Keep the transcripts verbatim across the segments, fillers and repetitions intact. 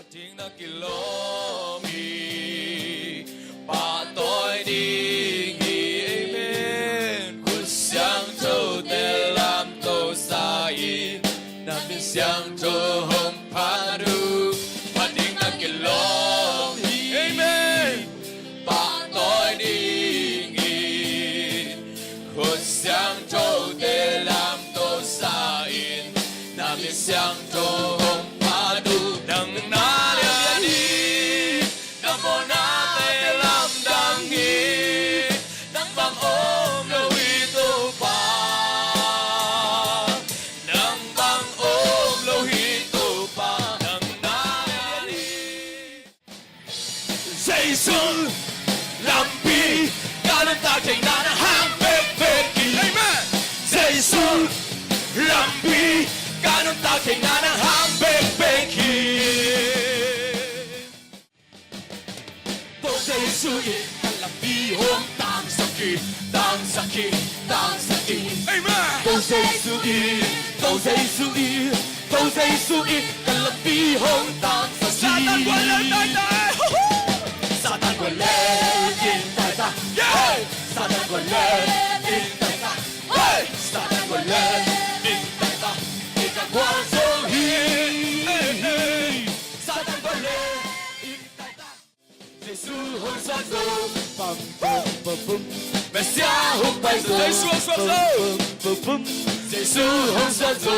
Ding na kilawm hi, pahtawi ding hi, amen. Khut siangthote lamto sa in, na min siangtho hong phat uh. Phat ding na kilawm hi, amen. Pahtawi ding hi, khut siangthote lamto sa in, na min siangtho hong phat uh. Nang na lian hi, na mawhnate lamdang hi, nang bang om lo hi Topa. Nang bang om lo hi Topa, nang na lian hi. Jesu lampi ka nuntak theihna nang hang bekbek hi. Amen. Jesu lampi ka nuntak theihna nang hang bekbek hi. To Jesu in ka lampi hong tangsak hi, tangsak hi, tangsak hi. Amen. To Jesu in, to Jesu in, to Jesu in ka lampi hong tangsak hi. Satan guan lel tai tai. Satan guan lel in tai tai. Yeah. Satan guan lel in tai tai. Hey. Satan guan lel in tai tai. I ka guan zo hi. Hey, hey. Satan guan lel in tai tai. Jesu hong suak zo, pam, pam, pam, pam. Messiah hong pai zo, Jesu hong suak zo, pam, pam, pam, pam. Jesu hong suak zo,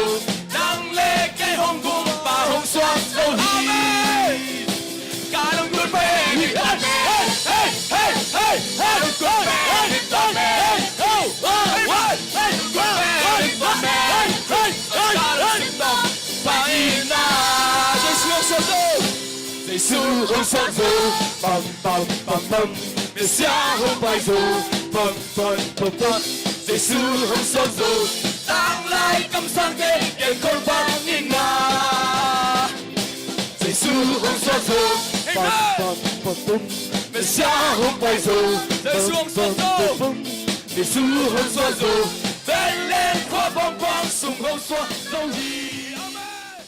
nang le kei hong gumpa hong suak zo hi. Amen. Ka lungdam pen hi, hey, hey, hey, hey, hey. Ka lungdam pen hi, hey, hey, hey, hey. Ka lungdam pen hi, hey, hey, hey, hey. Jesu hong suak zo. Jesu hong suak zo, pam, pam, pam, pam. Messiah hong pai zo, pam, pam, pam, pam. Jesu hong suak zo, tanglai kamsangte kiang khol bang in na. Jesu hong suak zo, pam, pam, pam, pam. Messiah hong pai zo, Jesu hong suak zo, pam, pam, pam, pam. Jesu hong suak zo, Bethlehem khua bawngbuang sung hong suak zo hi. Amen.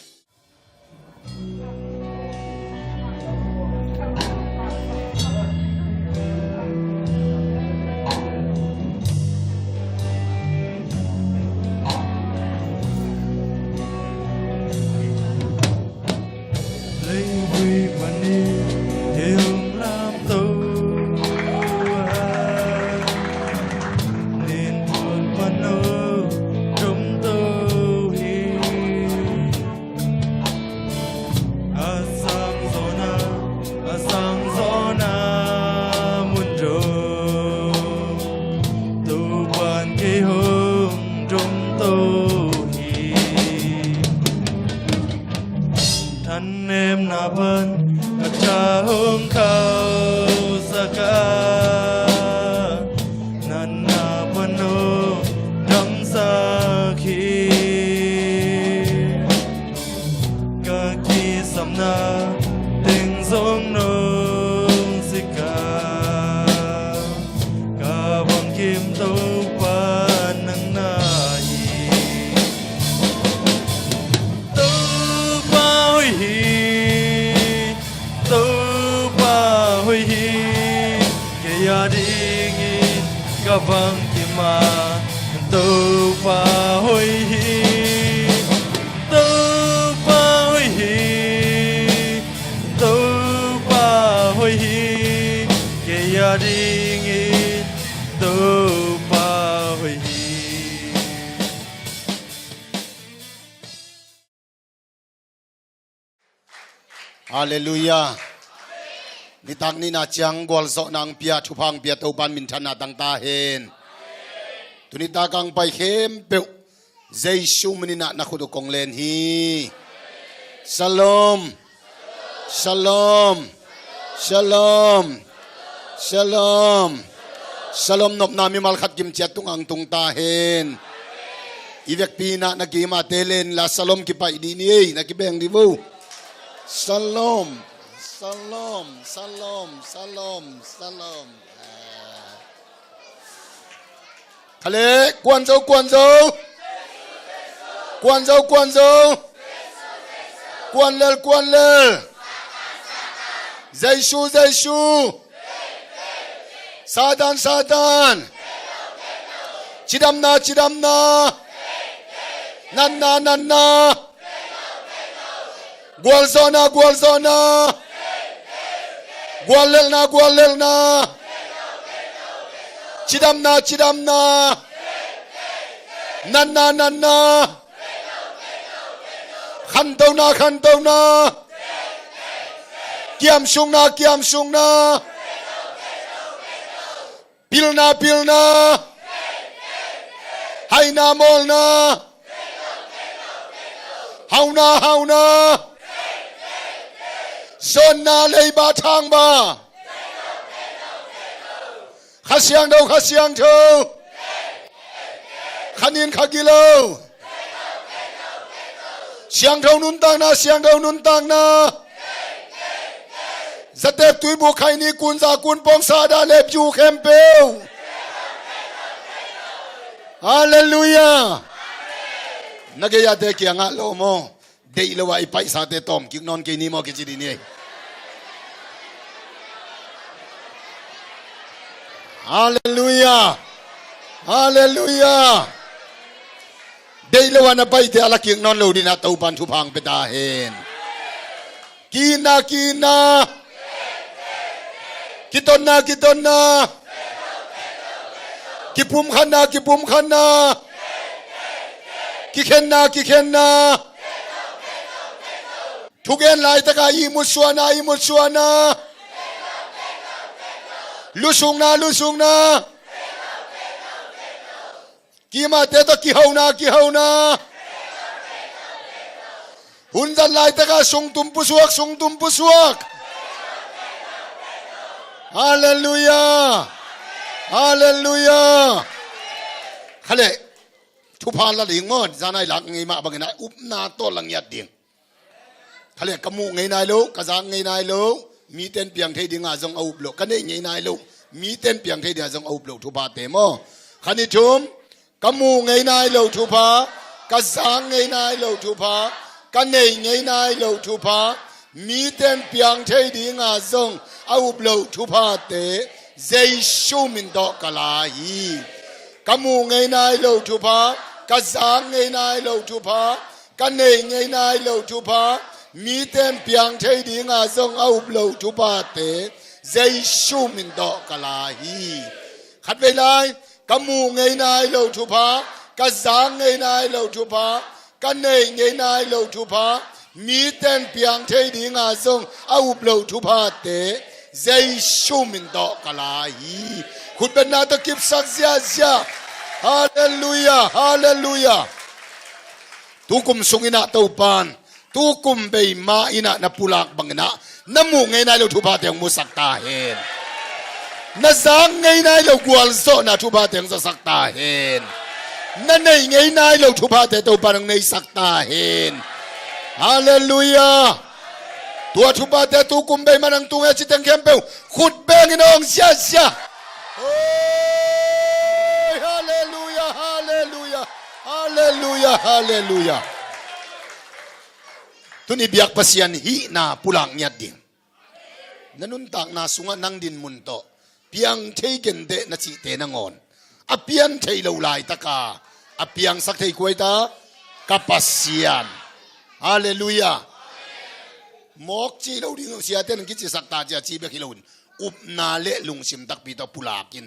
Leivui panin kei hong lamto a, nin pun pan hong domto hi. A sang zawhna, a sang zawhna mun dong, Topa'n kei hong domto hi. Thanemna pan ka tha hong khauhsak a, natna pan hong damsak hi. Ka kisapna teng zong nong sik a, ka bangkim Topa nang na hi. Topa hoih hi, Topa hoih hi, kei a dingin ka bangkim a. Topa hoih hi, Topa hoih hi, Topa hoih hi, kei a dingin Topa hoih hi. Halleluiah. Nitak nihna ciang gualzawhna hong pia, thupha hong pia Topa'n minthanna tang ta hen. Tuni tak a hong pai khempeuh Jesu min in ah na khut uh kong len hi. Shalom. Shalom. Shalom. Shalom. Shalom nopna mimal khat kimciat tungah hong tung ta hen. I vekpi in ah na kimate len la shalom kipaih dih ni ei, na kibeng dih vo. Shalom. Shalom. Shalom. Shalom. Shalom. Khale, kuan zo, kuan zo. Kuan zo, kuan zo. Kuan lel, kuan lel. Jesu, Jesu. Satan, Satan. Cidamna, cidamna. Natna, natna. Gualzawhna, gualzawhna. Guallelhna, guallelhna. Cidamna, cidamna. Natna, natna. Khantona, khantona. Kiamsukna, kiamsukna. Pilna, pilna. Haina, mawlna. Hauna, hauna. Zawnna, leiba, thangba. Kha Siangtho, Kha Siangtho. Kha nin, Kha gilo. Siangtho nuntakna, Siangtho nuntakna. Zatep, Tuibuk, Khaini, Kunza, Kunpong, Sada, Lepju khempeuh. Halleluiah. Na gei-ate kiangah lawm aw. Deih lo-a i paisate tawm kik nawn kei ni maw, kici dih ni. Halleluiah. Halleluiah. Deih lo-a na paite a la kik nawn lo dingin ah Topa'n thupha hong pia ta hen. Ki-itna, ki-itna. Kitotna, kitotna. Kipumkhatna, kipumkhatna. Kikhenna, kikhenna. Thugen laitaka ihmut suahna, ihmut suahna. Lusukna, lusukna. Kimate tawh kihona, kihona. Hun zat laitaka sungtum pusuak, sungtum pusuak. Halleluiah. Halleluiah. Khaleh. Thupha la ding maw, zan a i lak ngei mah bangin ah upna tawh la ngiat ding. Khaleh, ka muh ngei nai lo, ka zak ngei nai lo, mite'n piang thei dinga zong a up loh, ka neih ngei nai lo, mite'n piang thei dinga zong a up loh thuphate maw. Kha ni thum. Ka muh ngei nai lo thupha, ka zak ngei nai lo thupha, ka neih ngei nai lo thupha, mite'n piang thei dinga zong a up loh thuphate Jesu min tawh ka la hi. Ka muh ngei nai lo thupha, ka zak ngei nai lo thupha, ka neih ngei nai lo thupha, mite'n piang thei dinga zong a up loh thuphate Jesu min tawh ka la hi. Khatvei lai, ka muh ngei nai lo thupha, ka zak ngei nai lo thupha, ka neih ngei nai lo thupha, mite'n piang thei dinga zong a up loh thuphate Jesu min tawh ka la hi. Khutbetna tawh kipsak ziahziah. Halleluiah, halleluiah. Tukum sungin ah Topa'n, tukum bei ma-in ah na pulak bangin ah na muh ngei nai lo thuphate hong musak ta hen. Na zak ngei nai lo gualzawhna thuphate hong zasak ta hen. Na neih ngei nai lo thuphate Topa'n hong neisak ta hen. Halleluiah. Tua thuphate tukum bei ma nang tung e citeng khempeuh khut bengin hong ziahziah. Oi, halleluiah, halleluiah, halleluiah, halleluiah. Tuni biak Pasian hihna pulak ngiat ding. Na nuntakna sungah nang dinmun tawh piang thei kenteh na cihte nangawn a pian thei lo laitaka a piangsak thei kua hi ta? Ka Pasian. Halleluiah. Mawk cih lo ding, siate'n kicisak ta ci a ci bek hi loin upna le lungsim takpi tawh pulakin.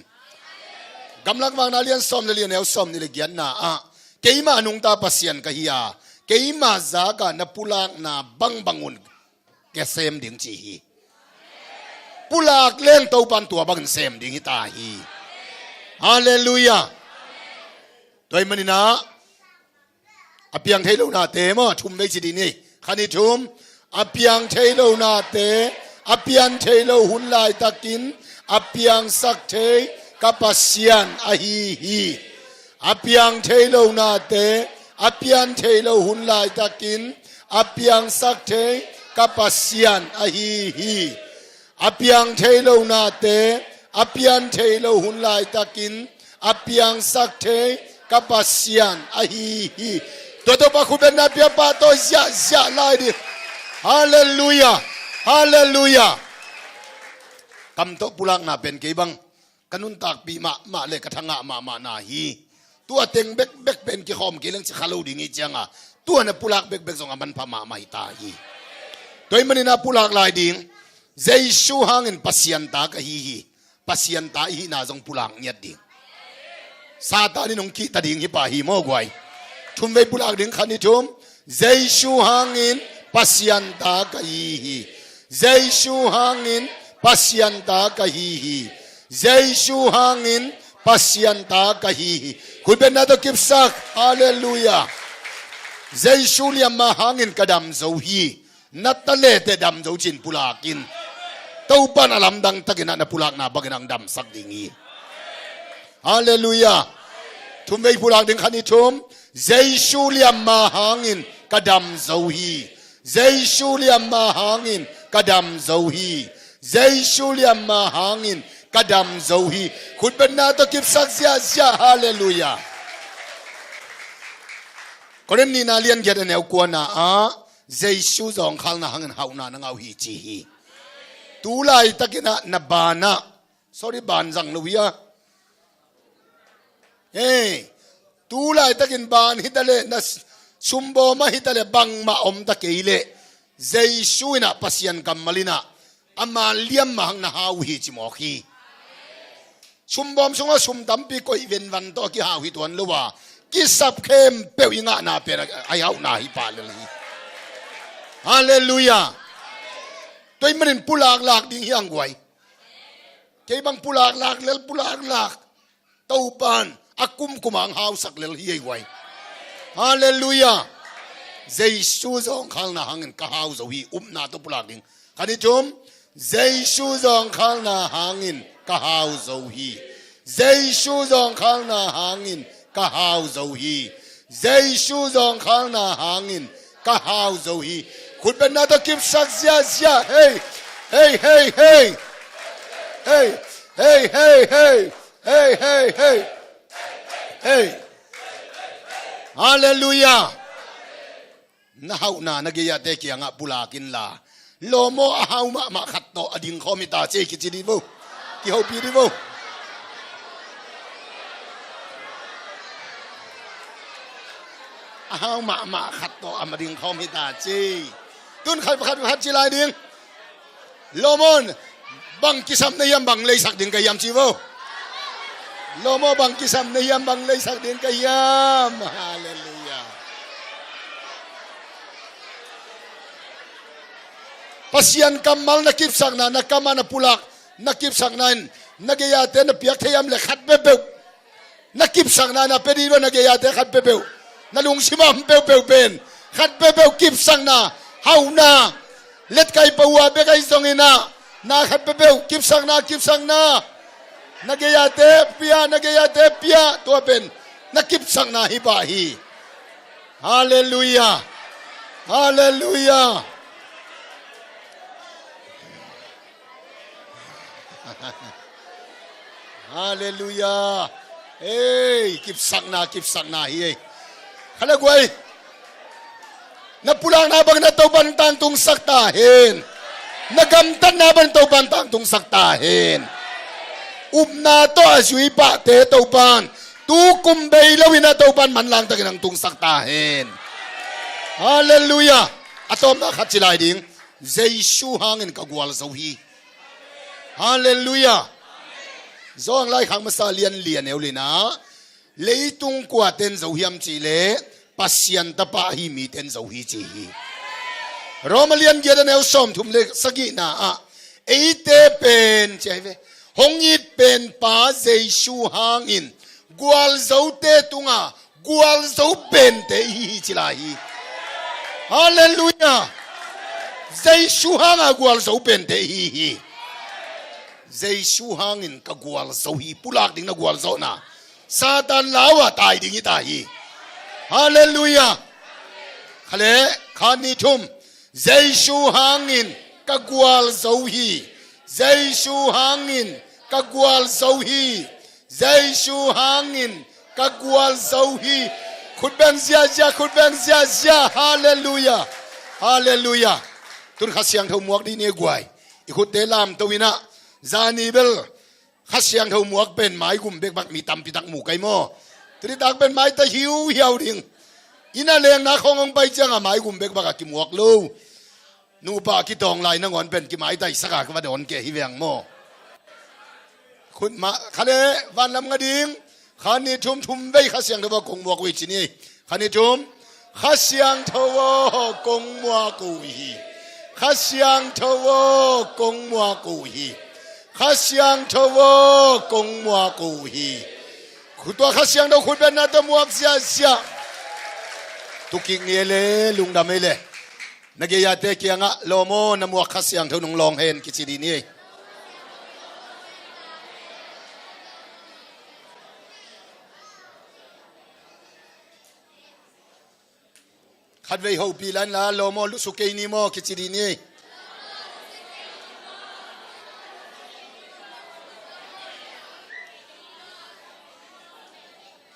Gamlak Vakna lian sawm le li, a neu sawmnih le giatna ah, keima a nungta Pasian ka hi a, keima zaka na pulakna bangbang un ka sem ding ci hi. Pulak leng Topa'n tua bangin sem ding hi ta hi. Halleluiah. Tua ahih manin ah a piang thei lo nate maw, thum vei ci dih ni. Kha ni thum. A piang thei lo nate, a pian thei lo hun laitakin a piangsak thei ka Pasian ahi hi. A piang thei lo nate, a pian thei lo hun laitakin a piangsak thei ka Pasian ahi hi. A piang thei lo nate, a pian thei lo hun laitakin a piangsak thei ka Pasian ahi hi. Tua Topa khutbetna pia pah tawh ziahziah lai dih. Halleluiah. Halleluiah. Kam tawh pulakna pen kei bang ka nuntakpih mahmah le ka thangah mahmah na hi. Tua teng bekbek pen kikhawm kei leng ci kha lo ding hi cianga, tua na pulak bekbek zong a manpha mahmah hi ta hi. Tua ahih manin a pulak lai ding, Jesu hangin Pasian ta ka hi hi. Pasian ta i hihna zong pulak ngiat ding. Satan in hong kihta ding hi pah hi maw guai. Thumvei pulak ding, khat, nih, thum. Jesu hangin Pasian ta ka hi hi. Jesu hangin Pasian ta ka hi hi. Jesu hangin Pasian ta ka hi hi. Khutbetna tawh kipsak. Halleluiah. Jesu liamma hangin ka dam zo hi. Na ta leteh dam zo cin pulakin, Topan a lamdang takin ah na pulakna bangin hong damsak ding hi. Halleluiah. Thumvei pulak ding, khat, nih, thum. Jesu liamma hangin ka dam zo hi. Jesu liamma hangin ka dam zo hi. Jesu liamma hangin ka dam zo hi. Khutbetna tawh kipsak ziahziah. Halleluiah. Korin nihna lian giat a neu kuana ah Jesu zawngkhalna hangin hauhna na ngah uh hi ci hi. Tu laitakin ah na banah, sorry, ban zang lo hi a. Hei, tu laitakin ban hi ta leh, na s-, sumbawm ah hi ta leh, bangmah om ta kei leh, Jesu in ah, Pasian kammal in ah, ama liamma hang na hau uh hi ci mawk hi. Sumbawm sungah sum tampi koih venvan tawh a kihau hi tuan lo a, kisap khempeuh i ngahna pen a, a i hauhna hi pah lel hi. Halleluiah. Tua ahih manin pulaklak ding hi hang guai. Kei bang pulaklak lel, pulaklak. Topan a kumkum hang hausak lel hi ei guai. Halleluiah. Jesu zawngkhalna hangin ka hau zo hi. Upna tawh pulak ding. Khat, nih, thum. Jesu zawngkhalna hangin ka hau zo hi. Jesu zawngkhalna hangin ka hau zo hi. Jesu zawngkhalna hangin ka hau zo hi. Khutbetna tawh kipsak ziahziah. Hei, hei, hei, hei. Hei, hei, hei, hei. Hei, hei, hei. Hei. Halleluiah. Na hauhna na gei-ate kiangah pulak inla, lawm aw, a hau mahmah khat tawh a dingkhawm hi ta ci ei, kici dih vo. Kihopih dih vo. A hau mahmah khat tawh a dingkhawm hi ta ci ei. Tun khat, khat, khat ci lai ding. Lawm aw, bang kisam na hiam, bang leisak ding ka hiam ci vo. Lawm aw, bang kisam na hiam, bang leisak ding ka hiam. Halleluiah. Pasian kammal na kipsakna, na kamah na pulak, na kipsakna in na gei-ate na piak thei hiam leh khat peuhpeuh. Na kipsakna na pia dih lo, na gei-ate khat peuhpeuh. Na lungsim a om peuhpeuh pen khat peuhpeuh kipsakna, hauhna. Letkaipa uh a bek ahi zongin ah, na khat peuhpeuh kipsakna, kipsakna. Na gei-ate pia, na gei-ate pia, tua pen na kipsakna hi pah hi. Halleluiah. Halleluiah. Halleluiah. Ei, kipsakna, kipsakna hi ei. Kha le guai. Na pulakna bangin ah Topan tangtungsak ta hen. Na gamtatna bangin Topan tangtungsak ta hen. Upna tawh a zui pahte Topan tu kum bei loin ah Topan manlang takin hong tungsak ta hen. Halleluiah. A tawpna khat ci lai ding. Jesu hangin ka gualzo hi. Halleluiah. Johan laikhak masa lian li a neu li-in ah, leitung kuate in zo hiam cih leh Pasian tapa ahi mite in zo hi ci hi. Roma lian giat a neu sawmthum le sagihna ah, eite pen ci hi ve, hong it pen Pa Jesu hangin gualzote tungah gualzo pente i hi hi ci lai hi. Halleluiah. Jesu hanga gualzo pente i hi hi. Jesu hangin ka gualzo hi. Pulak ding na gualzawhna. Satan lau-a tai ding hi ta hi. Halleluiah. Kha le, khat, nih, thum. Jesu hangin ka gualzo hi. Jesu hangin ka gualzo hi. Jesu hangin ka gualzo hi. Khut beng ziahziah, khut beng ziahziah. Halleluiah. Halleluiah. Tun Kha Siangtho muak dih ni guai. I khutte lamto in ah, Zani bel Kha Siangtho muak pen maigum bekbak mi tampi tak mu kai maw? Tuni tak pen maita hiuhiau ding. Inn a lengna khawng hong pai ciangah maigum bekbak a kimuak lo. Nupa kitawng lai nangawn pen kimaitaisak a ka va dawn kei hi veng maw? Khut mah kha le, vanlam nga ding. Kha ni thum, thum vei Kha Siangtho aw kong muak uh hi ci ni. Kha ni thum. Kha Siangtho aw kong muak uh hi. Kha Siangtho aw kong muak uh hi. Kha Siangtho aw kong muak uh hi. Khut, tua Kha Siangtho khutbetna tawh muak ziahziah. Tukik ni ei le, lungdam ei le. Na gei-ate kiangah, lawm aw, na muak Kha Siangtho nong lawng hen, kici dih ni ei. Khatvei hopih lai inla, lawm aw, lusuk kei ni maw, kici dih ni ei.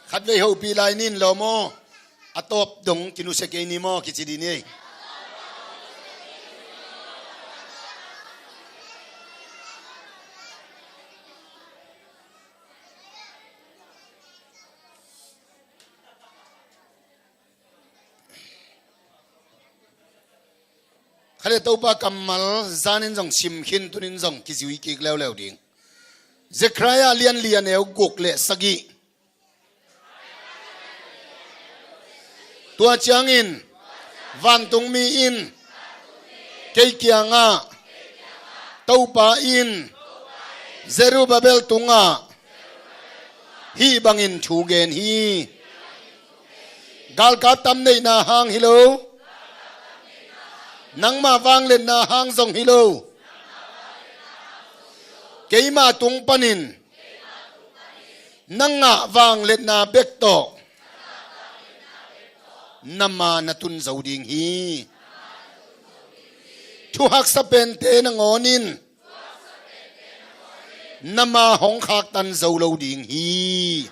Khatvei hopih lai ni in, lawm aw, a tawp dong kinusia kei ni maw, kici dih ni ei. Kha le, Topa kammal zanin zong sim khin, tunin zong kizui kik leuleu ding. Zekhariah lian li, a neu guk le sagih. Tua ciangin vantungmi in kei kiangah, Topa in Zerubbabel tungah hih bangin thu gen hi. Galkap tam neihna hang hi lo, nangma vangliatna hang zong hi lo. Keima tung panin na ngah vangliatna bek tawh na ma na tun zo ding hi. Thu haksa pente nangawn in na ma hong khaktan zo lo ding hi.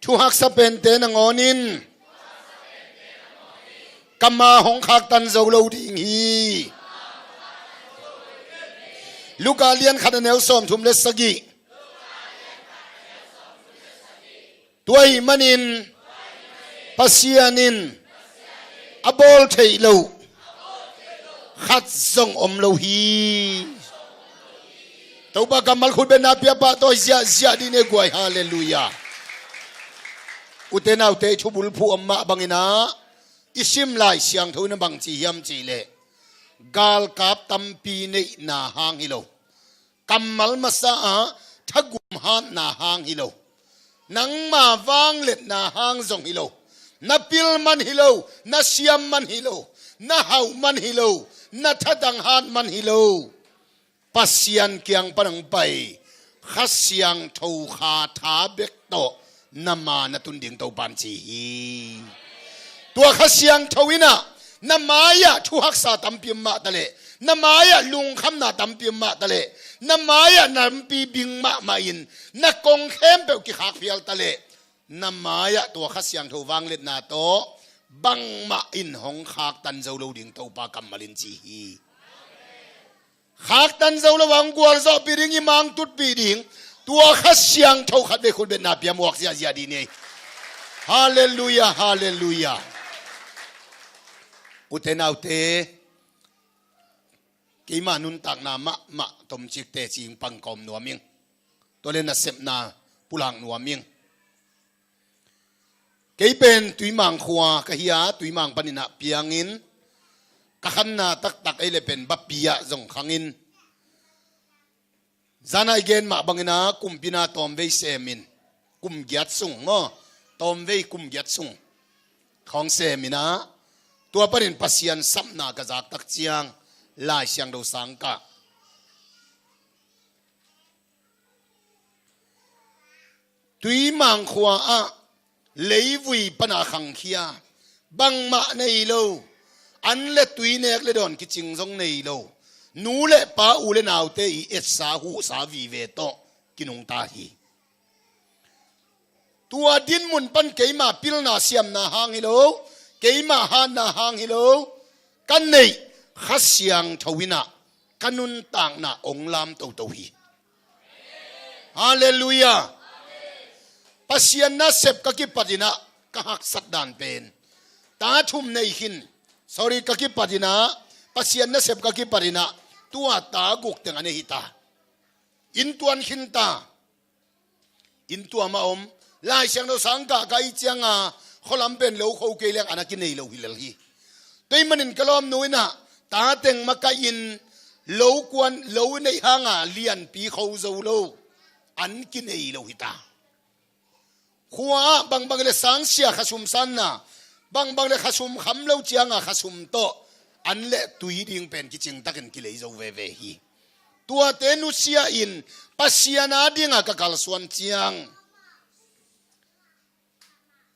Thu haksa pente nangawn in ka ma hong khaktan zo lo ding hi. Luka lian khat, a neu sawmthum le sagih. Tua ahih manin Pasian in a bawl theih loh khat zong om lo hi. Topa kammal khutbetna pia pah tawh ziahziah dih ni ei guai. Halleluiah. Ute naute, i thubulphuh om mah bangin ah, i sim Lai Siangtho in a bang ci hiam cih leh, galkap tampi neihna hang hi lo, kammal masa ah thagum hatna hang hi lo, nangma vangliatna hang zong hi lo, na pil man hi lo, na siam man hi lo, na hauh man hi lo, na thatang hat man hi lo, Pasian kiang pan hong pai Kha Siangtho kha tha bek tawh na ma na tun ding Topa in ci hi. Tua Kha Siangtho in ah na mai-ah thu haksa tampi om mah taleh, na mai-ah lungkhamna tampi om mah taleh, na mai-ah nampi bing mahmah in na kong khempeuh kikhak phial taleh, na mai-ah tua Kha Siangtho vangliatna tawh bangmah in hong khaktan zo lo ding Topa kammal in ci hi. Khaktan zo lo a hong gualzawhpih ding, i mangtutpih ding, tua Kha Siangtho khatvei khutbetna pia muak ziahziah dih ni ei. Halleluiah, halleluiah. Ute naute, keima nuntakna mahmah tomcik teci ing pangkawm nuam ing. Tua le nasepna pulak nuam ing. Kei pen Tuimang khua ka hi a, Tuimang panin ah piangin, ka khanna taktak ei le pen Bapi ah zong khangin, zan a i gen mah bangin ah kumpi na tawmvei semin, kum giat sung maw, tawmvei kum giat sung khawng semin ah, tua panin Pasian sapna ka zak tak ciang Lai Siangtho sang kah. Tuimang khua ah leivui pan a khangkhia, bangmah nei lo, an le tui nek le dawn kicing zong nei lo, nu le pa, u le naute i etsa huhsa vive tawh kinungta hi. Tua dinmun pan keima pilna siamna hang hi lo, keima hatna hang hi lo, ka neih Kha Siangtho in ah ka nuntakna hong lam toto hi. Halleluiah. Pasian nasep ka kipatinah ka haksat dan pen ta thum nei khin. Sorry, ka kipatinah, Pasian nasep ka kipatinah tua ta guk teng a nei hi ta. Inn tuan khin ta. Inn tuam a om. Lai Siangtho sang kah ka ih cianga khualam pen lo kho kei leng an a kinei lo hi lel hi. Tua ih manin ka lawmnu inah ta teng makaih in lo kuan lo neih hanga lianpi kho zo lo, an kinei lo hi ta. Khua ah bangbang le sangsia khasum sanna, bangbang le khasum kham lo cianga khasum tawh an le tui ding pen kicingtakin kilei zo veve hi. Tuate nusia in Pasian a dinga ka kalsuan ciang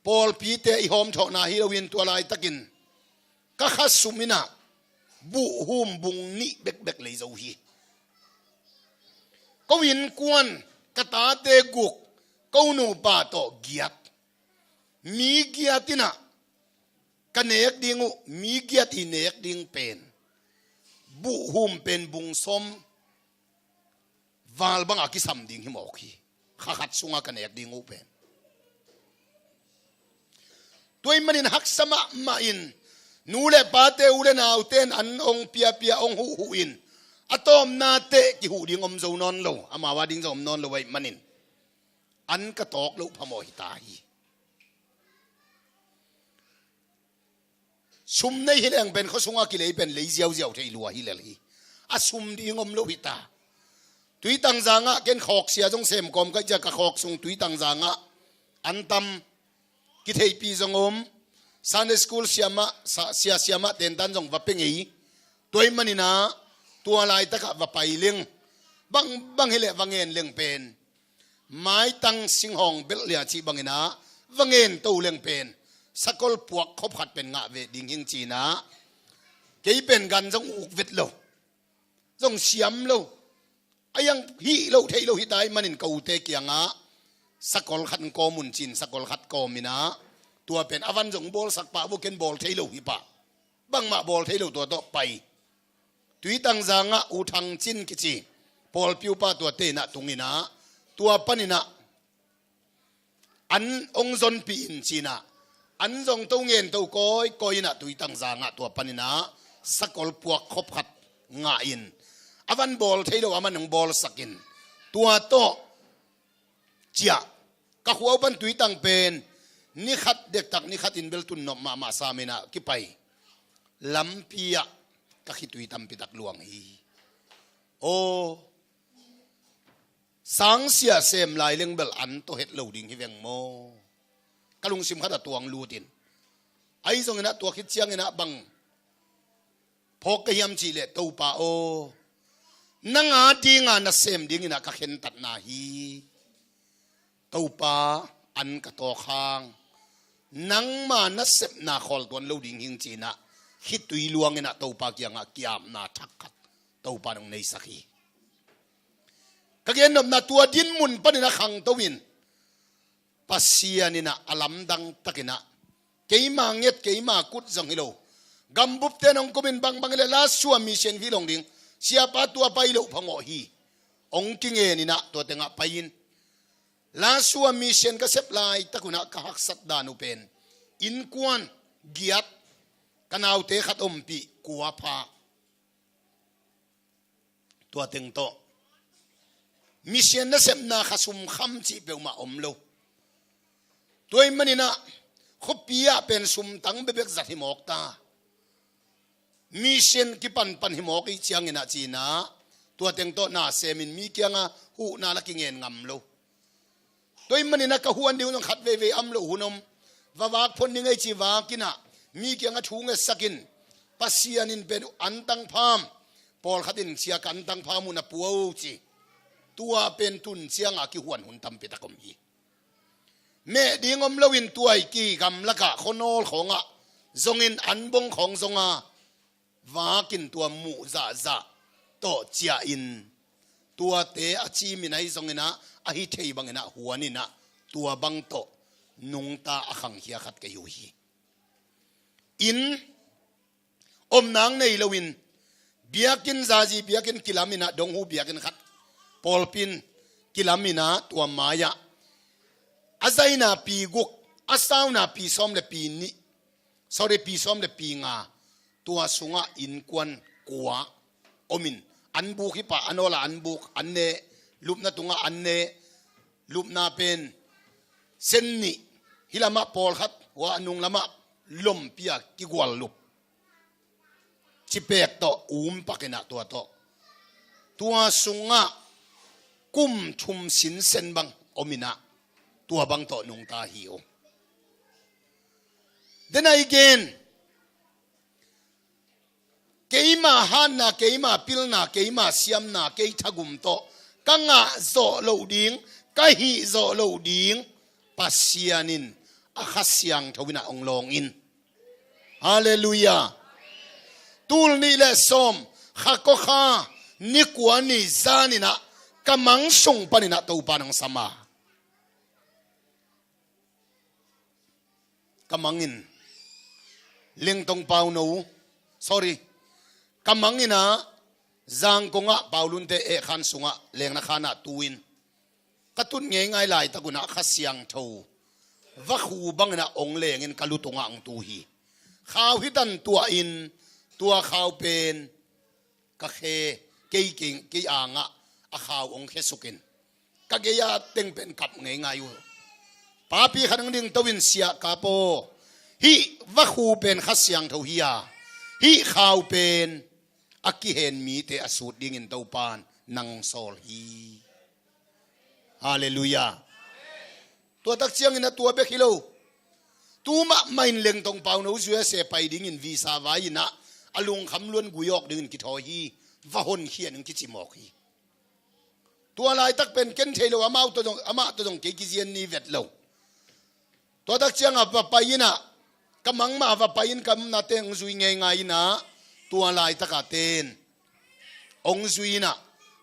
pawlpite i hawmthawhna hi loin tua laitakin ka khasum inah buhhum bung nih bekbek lei zo hi. Ko innkuan, ka tate guk, ko nupa tawh giat. Mi giat inah ka nek ding uh, mi giat i nek ding pen buhhum pen bung sawm val banga kisam ding hi mawk hi. Kha khat sunga ka nek ding uh pen. Tua ih manin haksa mahmah in nu le pate, u le naute in an hong piapia, hong huhhuh in a tawpna teh kihuh ding om zo nawn lo, amau a ding zong om nawn lo ahih manin an ka tawk loh phamawh hi ta hi. Sum nei hi leng pen khuasunga kilei pen lei ziauziau thei lua hi lel hi. A sum ding om lo hi ta. Tuitang zangah ken khawksia zong sem kawm ka ih ciah ka khawk sung tuitang zangah an tam kitheihpih zong om. Sunday school siamah, sa-, sia siamah tentan zong va pe ngei. Tua ih maninah tua laitakah va pai leng, bangbang hileh va ngen leng pen maitang singhawng belh lia cih banginah va ngen to leng pen sakol puak khop khat pen ngah ve ding hing cinah kei pen gan zong uk vet lo, zong siam lo. A iang hih loh theih loh hi ta ih manin ka ute kiangah sakol khat kawm un cin sakol khat kawm inah tua pen a van zong bawlsak pah, bu ken bawl thei lo hi pah. Bangmah bawl thei lo, tua tawh pai. Tuitang zangah U Thang Cin kici pawlpi upa tua tenah tunginah tua paninah an hong zonpih in cinah an zong to ngen to kawikawi inah Tuitang zangah tua paninah sakol puak khop khat ngah in a van bawl thei lo a man hong bawlsak in tua tawh ciah. Ka khua uh pan Tuitang pen ni khat dektak, ni khat in bel tunnop mahmah sam inah kipai. Lampi ah ka khitui tampitak luang hi. Aw, sangsia sem lai leng bel an tawh het lo ding hi veng maw? Ka lungsim khat a tuang lutin ahi zonginah tua khit cianginah bang phawk ka hiam cihleh, Topa aw, nang a dinga nasem dinginah ka khentatna hi. Topa, an ka tawk hang nangma nasepna khawl tuan lo ding hing cinah khitui luanginah Topa kiangah kiapna thak khat Topa nong neisak hi. Ka gennopna tua dinmun paninah khangto in Pasian inah a lamdang takinah keima nget, keima kut zong hi lo, gambupte nong kumin bangbang hileh Lasua mission hi long ding, siapa tua pai loh phamawh hi. Hong kingen inah tua tengah pai in Lasua mission ka sep laitak unah ka haksat dan uh pen innkuan giat, ka naute khat ompih kua pha. Tua teng tawh mission nasepna kha sum kham cih peuhmah om lo. Tua ih maninah khuapi ah pen sumtang bebek zat hi mawk ta. Mission kipanpan hi mawk ih cianginah cinah tua teng tawh na semin mi kiangah huhna la kingen ngam lo. Tua ih maninah ka huan ding zong khat veivei am loh hun om. Va vak phon ding ei ci vakinah mi kiangah thu ngetsakin Pasian in pen antang pham, pawlkhat in sia ka antang pham uh na pua uh ci. Tua pen tun ciangah kihuan hun tampitak om hi. Meh ding om loin tuai ki gamlakah khuanawl khawngah zongin an bong khawng zonga vakin tua muh zahzah tawh ciah in tuate a cimin ahi zonginah a hi thei banginah huaninah tua bang tawh nungta a khangkhia khat ka hi uh hi. Inn omnang nei loin Biakinn zazi, biakinn kilam in ah, donghu biakinn khat pawlpi in kilam in ah, tua mai-ah a zaina pi guk, a sauna pi sawm le pi nih, sorry, pi sawm le pi nga, tua sungah innkuan kua om in, an buk hi pah, an awl ah an buk, an ne, lupna tungah an ne, lupna pen sen nih, hih lamah pawlkhat, hua a nung lamah lompi-a kigual lup, cipek tawh um pak in ah, tua tawh, tua sungah kum thum sinsen bang om in ah, tua bang tawh nungta hi uh. Then again, keima hatna, keima pilna, keima siamna, kei thagum tawh ka ngah zawh loh ding, ka hih zawh loh ding, Pasian in a Kha Siangtho in ah hong lawng in. Halleluiah. Tul nih le sawm, kha kua kha, ni kua ni zan in ah, ka mang sung pan in ah Topa in hong sam a. Ka mang in, Lengtong Pauno, sorry, ka mang in ah, Zangkong ah Paulunte ehkhan sungah lengna khan ah tu in, ka tun ngeingai laitak un ah Kha Siangtho vakhu bang in ah hong leng in ka lu tungah hong tu hi. Khau hi tan tuah in, tua khau pen ka khe, kei, kei, kei angah a khau hong khe suk in, ka gei-a teng pen kap ngeingai uh. Papi khat hong dingto in, Sia Kap aw, hih vakhu pen Kha Siangtho hi a, hih khau pen a kihen mite a sut dingin Topa in nang sawl hi. Halleluiah. Tua tak ciangin ah tua bek hi lo, tu mahmah in Lengtong Pauno U S A pai dingin visa vai in ah, a lungkham luan gui awk dingin kithawi hi. Va honkhia ning kici mawk hi. Tua laitak pen ken thei lo, amau tawh zong, amah tawh zong kei kizian ni vet lo. Tua tak ciangah va pai in ah, ka mang mah va pai in, ka omna teng hong zui ngeingai in ah, tua laitak a ten hong zui in ah,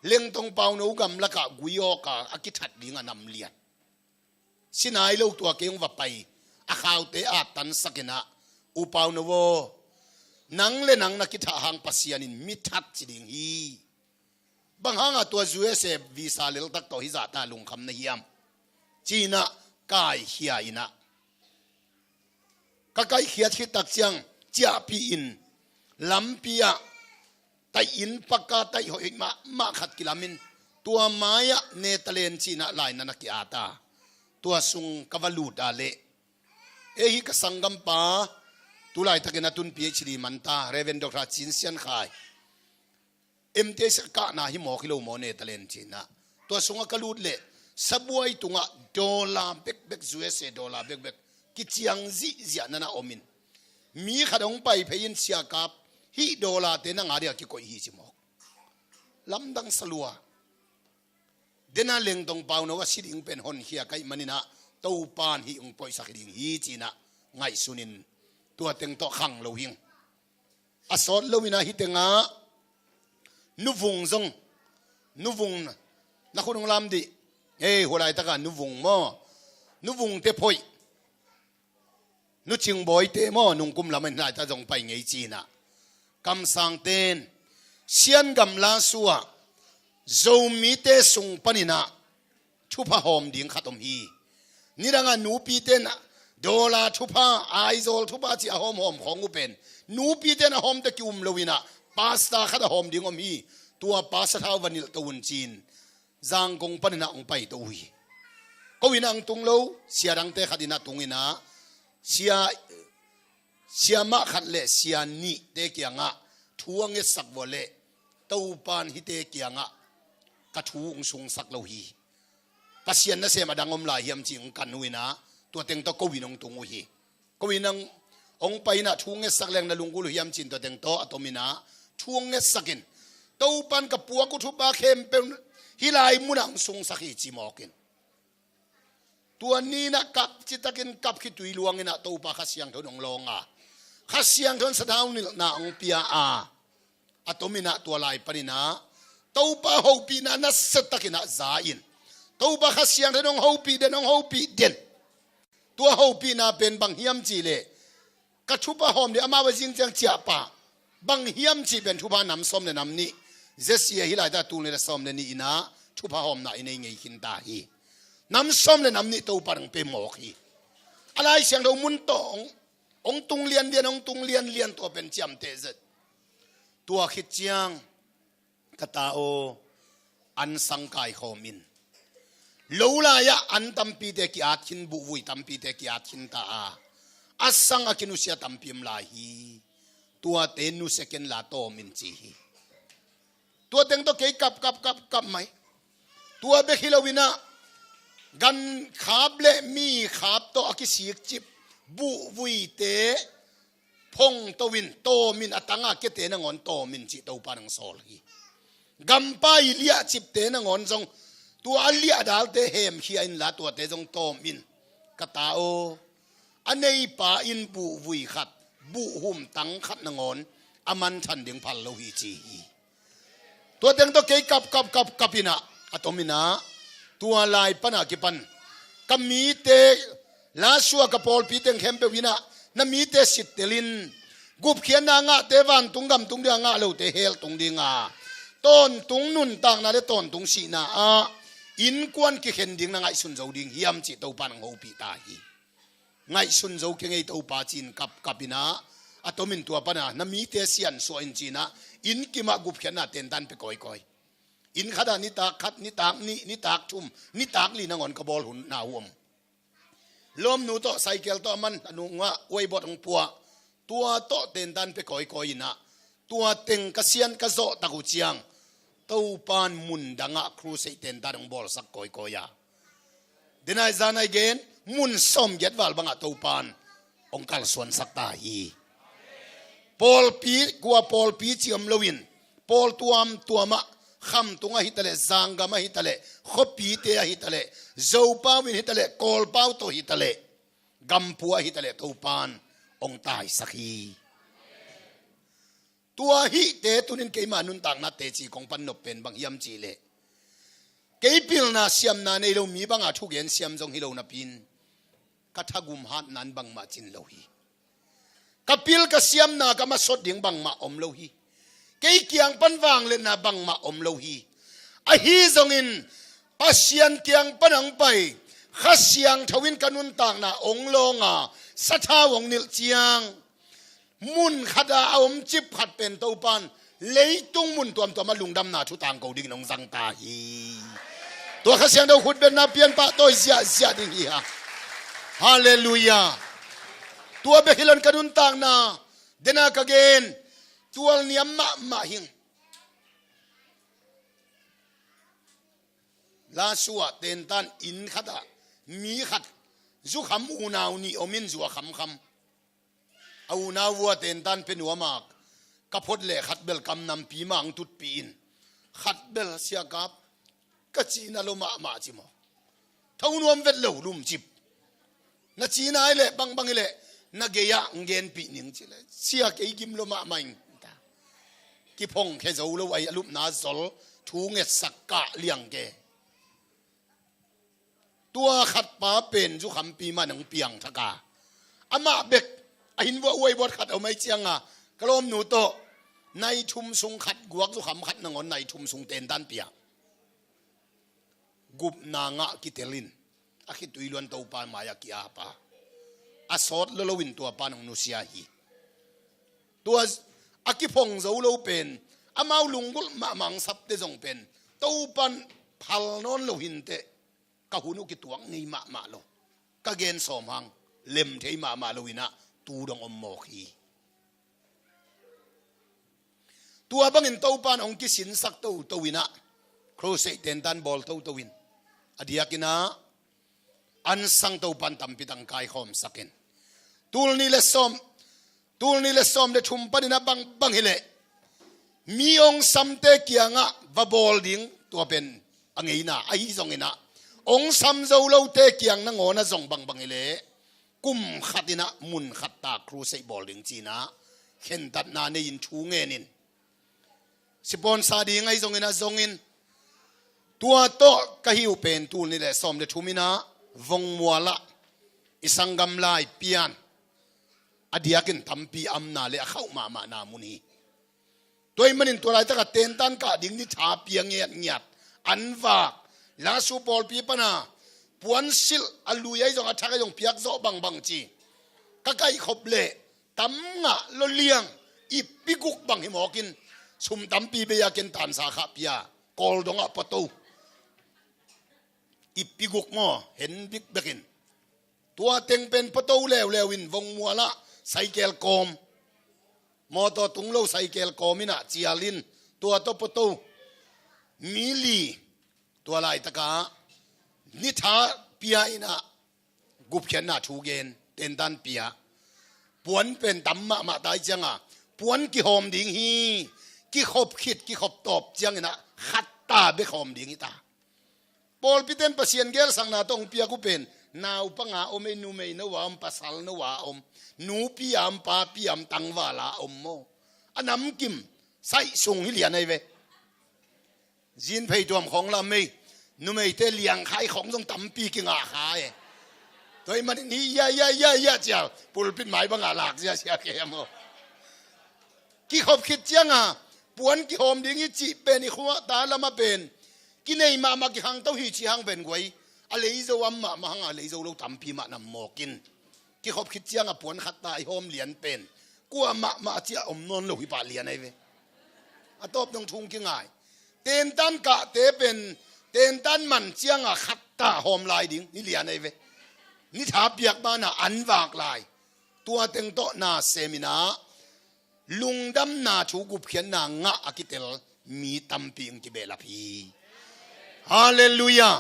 Lengtong Pauno gamlak ah gui awk a, a kithat ding a nam lian. Si nai lo, tua kei hong va pai, a khaute a tansak in ah, U Pauno aw, nang le nang na kithah hang Pasian in mi that ci ding hi. Bang hangah tua U S A visa leltak tawh hih zahta lungkham na hiam? Ci in ah kaikhia in ah, ka kaikhiat khit tak ciang, ciahpih in, lampi ah taih in, paka taih hoih mahmah khat kilam in, tua mai-ah Netherlands ci in ah laina na ki-at a, tua sung ka va lut a leh, ei, hih ka sanggampa, tu laitakin a tun P H D man ta, Reverend Doctor Cin Sian Khai, M T S kahna hi mawk hi lo maw, Netherlands ci in ah. Tua sungah ka lut leh, sabuai tungah dollar bekbek, U S A dollar bekbek kiciang zihziah na na om in, mi khat hong pai phei in, Sia Kap, hih dollar-te nang a dingah kikoih hi, ci mawk. Lamdang sa lua. Dena Lengtong Pauno a si ding pen honkhia ka hih manin ah, Topa in hih hong poihsak hi ding hi, ci in ah ngaihsun in, tua teng tawh khang lo hing. A sawt lo in ah hih tengah Nu Vung zong, Nu Vung, na khut hong lam dih. Hei, hua laitakah Nu Vung maw, Nu Vung te phoih, Nu Cing Bawi te maw, nungkum lam in hih laitak zong pai ngei, ci in ah, kamsangte in Sian gam Lasu ah Zomite sung panin ah thupha hawm ding khat om hi. Nidangah nupite in ah dollar thupha, Aizawl thupha ci a hawmhawm khawng uh pen, nupite in a hawmte ki-um lo in ah, pastor khat a hawm ding om hi. Tua pastor thau va nilh to un, ci in Zangkong panin ah hong paito uh hi. Ko in ah hong tung lo, sia dangte khat in ah tung in ah, sia, siamah khat le sia nihte kiangah thu a ngetsak vua leh, Topa in hihte kiangah ka thu hong sungsak lo hi. Pasian nasem a dang om lai hiam, ci hong kan uh in ah, tua teng tawh ko in hong tung uh hi. Ko in ah hong pai in ah, thu ngetsak leng na lunggulh uh hiam, ci in tua teng tawh a tom in ah thu hong ngetsak in, Topa in ka puak uh thupha khempeuh hih lai munah hong sungsak hi, ci mawk in. Tua ni in ah kap citakin kap khitui luang in ah, Topa Kha Siangtho in hong lawng a, Kha Siangtho in sathau nilhna hong pia a, a tom in ah tua lai panin ah Topa hopihna nasia takin ah za in, Topa Kha Siangtho in hong hopih den, hong hopih den. Tua hopihna pen bang hiam cih leh, ka thupha hawm ding, amau a zing ciang ciahpah, Bang hiam cih pen thupha nam sawm le nam nih, Jesse a hi laita tul nih le sawm le nih in ah thupha hawmna i nei ngei khin ta hi. Nam sawm le nam nih Topa in hong pe mawk hi. A Lai Siangtho mun tawh hong, hong tung lianlian, hong tung lianlian, tua pen ciamteh zet. Tua khit ciang ka ta aw, an sang kaikhawm in. Lo lai-ah an tampite ki-at khin, buhvui tampite ki-at khin ta a, a sang a kinusia tampi om lai hi. Tuate nusia ken la, tawm in ci hi. Tua teng tawh kei kap kap kap kap mai. Tua bek hi lo in ah, gan khap le mi khap tawh a kisik cip buhvuite phongto in, tawm in, a tang a kiate nangawn tawm in cih Topa in hong sawl hi. Gampa i liahcipte nangawn zong tua a liahdalte hemkhia inla, tuate zong tawm in. Ka ta aw, a neipa in buhvui khat, buhhum tang khat nangawn a manthan ding phal lo hi ci hi. Tua teng tawh kei kap kap kap kap in ah, a tom in ah, tua lai pan a kipan ka mite, Lasua ka pawlpi teng khempeuh in ah, na mite sittel in, gupkhiatna ngahte vantung gam tung ding a, ngah lote hell tung ding a, tawntung nuntakna le tawntung sihna ah innkuan kikhen ding na ngaihsun zo ding hiam cih Topa in hong hopih ta hi. Ngaihsun zo keng ei Topa ci-in kap kap in ah, a tom in tua pan a, na mite siansuah in ci-in ah, inn kim ah gupkhiatna tentan pe kawikawi. Inn khat ah nitak khat, nitak nih, nitak thum, nitak li nangawn ka bawl hun na uh om. Lawmnu tawh, cycle tawh a man, a nungah uaibot hong pua, tua tawh tentan pe kawikawi in ah, tua teng ka sian ka zawh tak uh ciang, Topa in mun dang ah crusade tentan hong bawlsak kawikawi a, denai zanai gen, mun sawmgiat val bangah Topa in hong kalsuansak ta hi. Pawlpi, kua pawlpi ci om loin, pawl tuamtuam ah, Khamtung ah hi taleh, Zanggam ah hi taleh, khuapite ah hi taleh, Zopau in hi taleh, Kawlpau tawh hi taleh, Gampua ah hi taleh, Topa in hong taisak hi. Tua hihte tunin keima nuntakna teci kong pan nop pen bang hiam cih leh, kei pilna siamna nei lo, mi banga thugen siam zong hi lo napi-in, ka thagum hatna in bangmah cin lo hi. Ka pil ka siamna ka masot ding bangmah om lo hi. Kei kiang pan vangliatna bangmah om lo hi. Ahi zongin Pasian kiang pan hong pai, Kha Siangtho in ka nuntakna hong lawng a, sathau hong nilh ciang, mun khat a a om cip khat pen Topa in leitung mun tuamtuam ah lungdamna thu tangko dingin hong zang ta hi. Tua Kha Siangtho khutbetna pian pahtawi ziahziah ding hi a. Halleluiah. Tua bek hi lo in ka nuntakna, dena ka gen, tual niam mahmah hing. Lasua tentan inn khat ah mi khat zukham unau nih om in, zua khamkham. A unau vua tentan pe nuam a, ka phot leh khat bel kam nampi mah hong tutpih in, khat bel, "Sia Kap, ka cina lo mahmah," ci maw. "Tho nuam vet lo, lumcip. Na cina hi leh, bangbang hi leh, na gei ah hong genpih ning," ci leh, "Sia, kei gim lo mahmah ing," ta. Kiphongkhia zo lo, a lupna zol, thu ngetsak kah liang ke. Tua khatpa pen zukhampi mah in hong piangthak a, amah bek a hin vua uaibuat khat a om ahih ciangin, ka lawmnu tawh nai thum sung khat, guak zukham khat nangawn nai thum sung tentan pia. Gupna ngah kitel in, a khitui luan Topa mai-ah ki-ap a, a sawt lolo in Topa in hong nusia hi. Tua a kiphong zo lo pen, amau lunggulh mahmah hong sapte zong pen, Topa in phal nawn lo hi inteh, ka hun uh kituak ngei mahmah lo, ka gen sawm hang, lem thei mahmah lo in ah, tu dong om mawk hi. Tua bangin Topa in hong kisinsak toto in ah, crusade tentan bawl toto in, a diakin ah, an sang Topa in tampi tak hong kaikhawmsak in, tul nih le sawm, tul nih le sawm le thum panin ah bangbang hi leh, mi hong samte kiangah va bawl ding, tua pen a ngeina ahi zongin ah, hong sam zo lote kiang nangawn ah zong bangbang hi leh, kum khat in ah mun khat tak crusade bawl ding ci-in ah, khentatna nei-in thu ngen in, sponsor ding ahi zongin ah zong in, tua tawh ka hi uh pen tul nih le sawm le thum in ah, Vongmual ah i sanggam Lai Pian, a diakin tampi a omna le a khauh mahmahna mun hi. Tua ahih manin tua laitakah tentan kah ding ni tha pia ngiatngiat, an vak, lasu pawlpi pana puan silh a lui ahi zong a thak ahi zong piak zawh bangbang ci. Ka kaihkhop leh tam ngah lawliang, ippi guk bang hi mawkin, sum tampi bei a ken tansa khah pia, Kawl dongah pua to. Ippi guk maw, hen bikbekin. Tua teng pen pua to leuleu in vongmual ah saikel kawm, mawtaw tung lo saikel kawm in ah cial in, tua tawh pua to. Mi li, tua laitakah ni tha pia in ah gupkhiatna thu gen, tentan pia. Puan pen tam mahmah ta ahih ciangah puan kihawm ding hi. Kikhop khit kikhop tawp ciangin ah khatta bek hawm ding hi ta. Pawlpite'n Pasian gelsakna tawh hong piak uh pen, nau panga om ei, numei no a om, pasal no a om, nupi a om, papi a om, tangval a om maw. A namkim saih sung hi lian ahi ve. Zin phei tuam khawng lam ei, numeite liangkhai khawng zong tampi kingah kha e. Tua ahih manin hi ia ia ia ia cial pulpit mai bangah lak ziazia kei a maw. Kikhop khit cianga puan kihawm ding hi cih pen i khua ta lama pen kinei mahmah kihangto hi ci hang pen guai. A leizo am mahmah hanga leizo lo tampi mah nam mawkin. Kikhop khit cianga puan khat ta i hawm lian pen kua mahmah ciah om nawn lo hi pah lian ahi ve. A tawp dong thung kingai. Tentan kahte pen tentan man cianga khat ta hawm lai ding ni lian ahi ve. Ni tha piak banah an vak lai. Tua teng tawh na seminah lungdamna thu gupkhiatna ngah a kitel mi tampi in kibehlap hi. Halleluiah.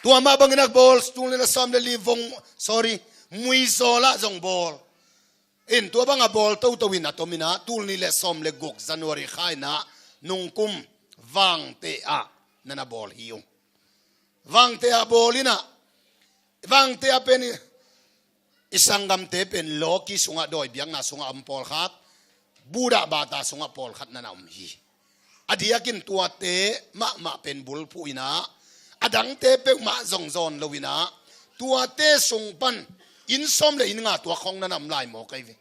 Tua mah bangin a bawl, tul nih le sawm le li vong, sorry, muizawl ah zong bawl. In tua bangah bawl toto in a tomin ah tul nih le sawm le guk January kha in ah nungkum Vangte ah nana bawl hi ung. Vangte ah bawl in ah, Vangte ah pen i, i sanggamte pen lawki sungah dawi biakna sungah om pawlkhat, Buddha bata sungah pawlkhat nana om hi. A diakin tuate mahmah pen bulphuh in ah, a dangte peuhmah zong zawn lo in ah, tuate sung pan inn sawm le inn nga tuak khawng nana om lai mawk ahi ve.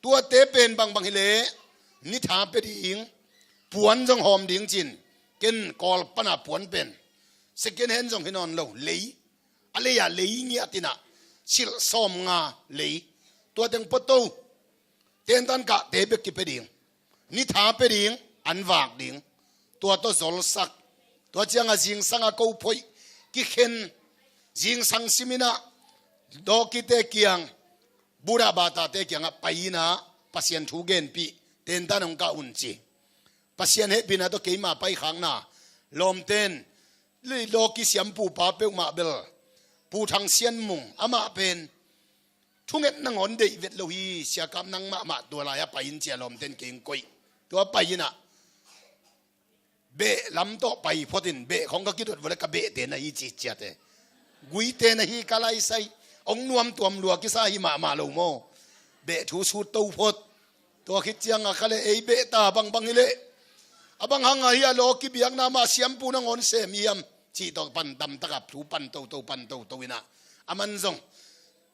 Tuate pen bangbang hileh ni tha pia ding, puan zong hawm ding cin, ken Kawl pana puan pen second hand zong hi nawn lo, lei. A lei ah lei ngiat in ah silh sawm nga lei. Tua teng pua to. Tentan kahte bek kipia ding. Ni tha pia ding, an vak ding. Tua tawh zolsak. Tua ciangah zingsang a ko phoih kikhen, zingsang sim in ah lawkite kiang, Buddha batate kiangah pai in ah Pasian thu genpih, tentan hong kah un ci. Pasian hehpihna tawh keima paikhakna lawmten, lawki siampu pa peuhmah bel, Pu Thang Sian Mung, amah pen thunget nangawn deih vet lo hi, Sia Kap nang mahmah tua lai-ah pai in ci a lawmten kei hong koih. Tua pai in ah beh lam tawh pai phot in, beh khawng ka kidot vua le ka behte na hi ci ciat e. Guite na hi ka laisai. Hong nuam tuam lua kisa hi mahmah lo maw. Beh thu sut to phot. Tua khit cianga ka le ei beh ta bangbang hileh, a bang hanga hi a lawki biakna mah siampu nangawn sem hiam cih tawh pan damtakah thu pan toto pan toto in ah, a man zong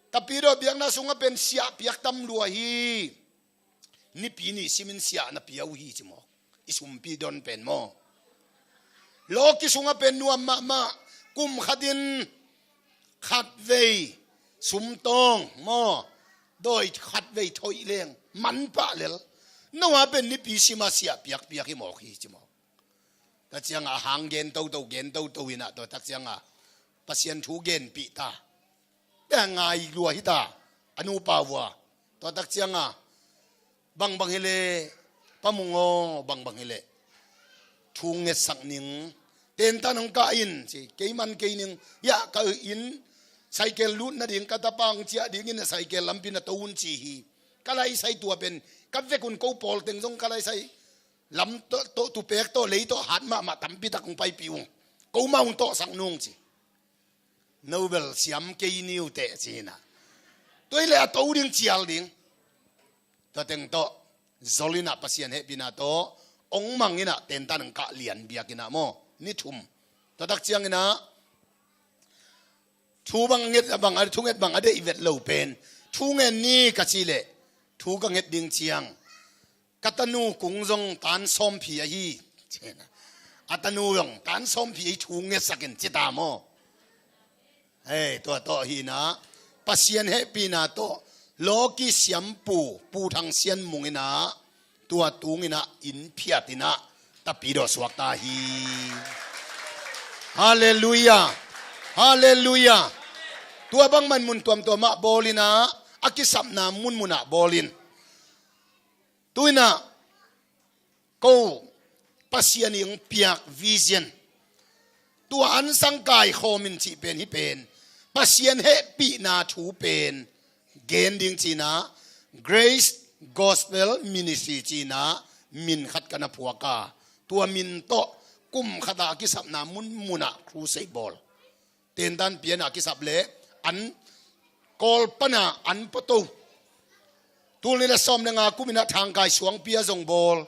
Tapidawh biakna sungah pen siah piak tam lua hi. Nipi nih simin siah na pia uh hi ci maw. I sumpi don pen maw. Lawki sungah pen nuam mahmah, kum khatin khatvei sumtawng maw, dawi khatvei thoih leng manpah lel. Noah pen nipi sima siah piakpiak hi mawk hi ci maw. Tua ciangah a hang gen toto gen toto in ah, tua tak ciangah Pasian thu genpih ta. Bia ngai lua hi ta, a nupa vua. Tua tak ciangah bangbang hileh, Pa Mung aw, bangbang hileh thu ngetsak ning, tentan hong kah in ci, kei man kei ning, ya ka inn saikel lut nading ka tapa hong ciah dingin a saikel lampi na to un ci hi. Ka laisai tua pen ka vek un ko pawl teng zong ka laisai lam tawh, tawh tupek tawh lei tawh hat mahmah tampi tak hong paipih ung. Ko mah hong tawhsak nung ci. No bel siam kei ni uh teh ci in ah. Tua hileh a to ding cial ding. Tua teng tawh zol in ah Pasian hehpihna tawh hong mang in ah tentan hong kah lian biak in ah maw. Ni thum. Tua tak ciangin ah thu bang a nget a bang a, thunget bang a deih vet lo pen thu ngen ni ka cih leh thu ka nget ding ciang Ka tanu kung zong tan sawmphi ahi. A tanu zong tan sawmphi ahi thu ngetsak in ci ta maw? Hei, tua tawh hi inah Pasian hehpihna tawh lawki siampu Pu Thang Sian Mung inah tua tung inah inn phiat inah tapi dawh suak ta hi. Halleluiah. Halleluiah. Tua bangman mun tuamtuam ah bawl inah a kisapna munmun ah bawl in. Tu inah ko Pasian in piak vision tua ansang kaikhawm in cih pen hi pen Pasian hehpihna thu pen gen ding ci inah Grace Gospel Ministry ci inah min khat ka na phuak a, tua min tawh kum khat ah a kisapna munmun ah crusade bawl. Tentan pian a kisap leh an Kawl pan a an pua to. Tul nih le sawm le nga kum inah Thangkai suangpi ah zong bawl.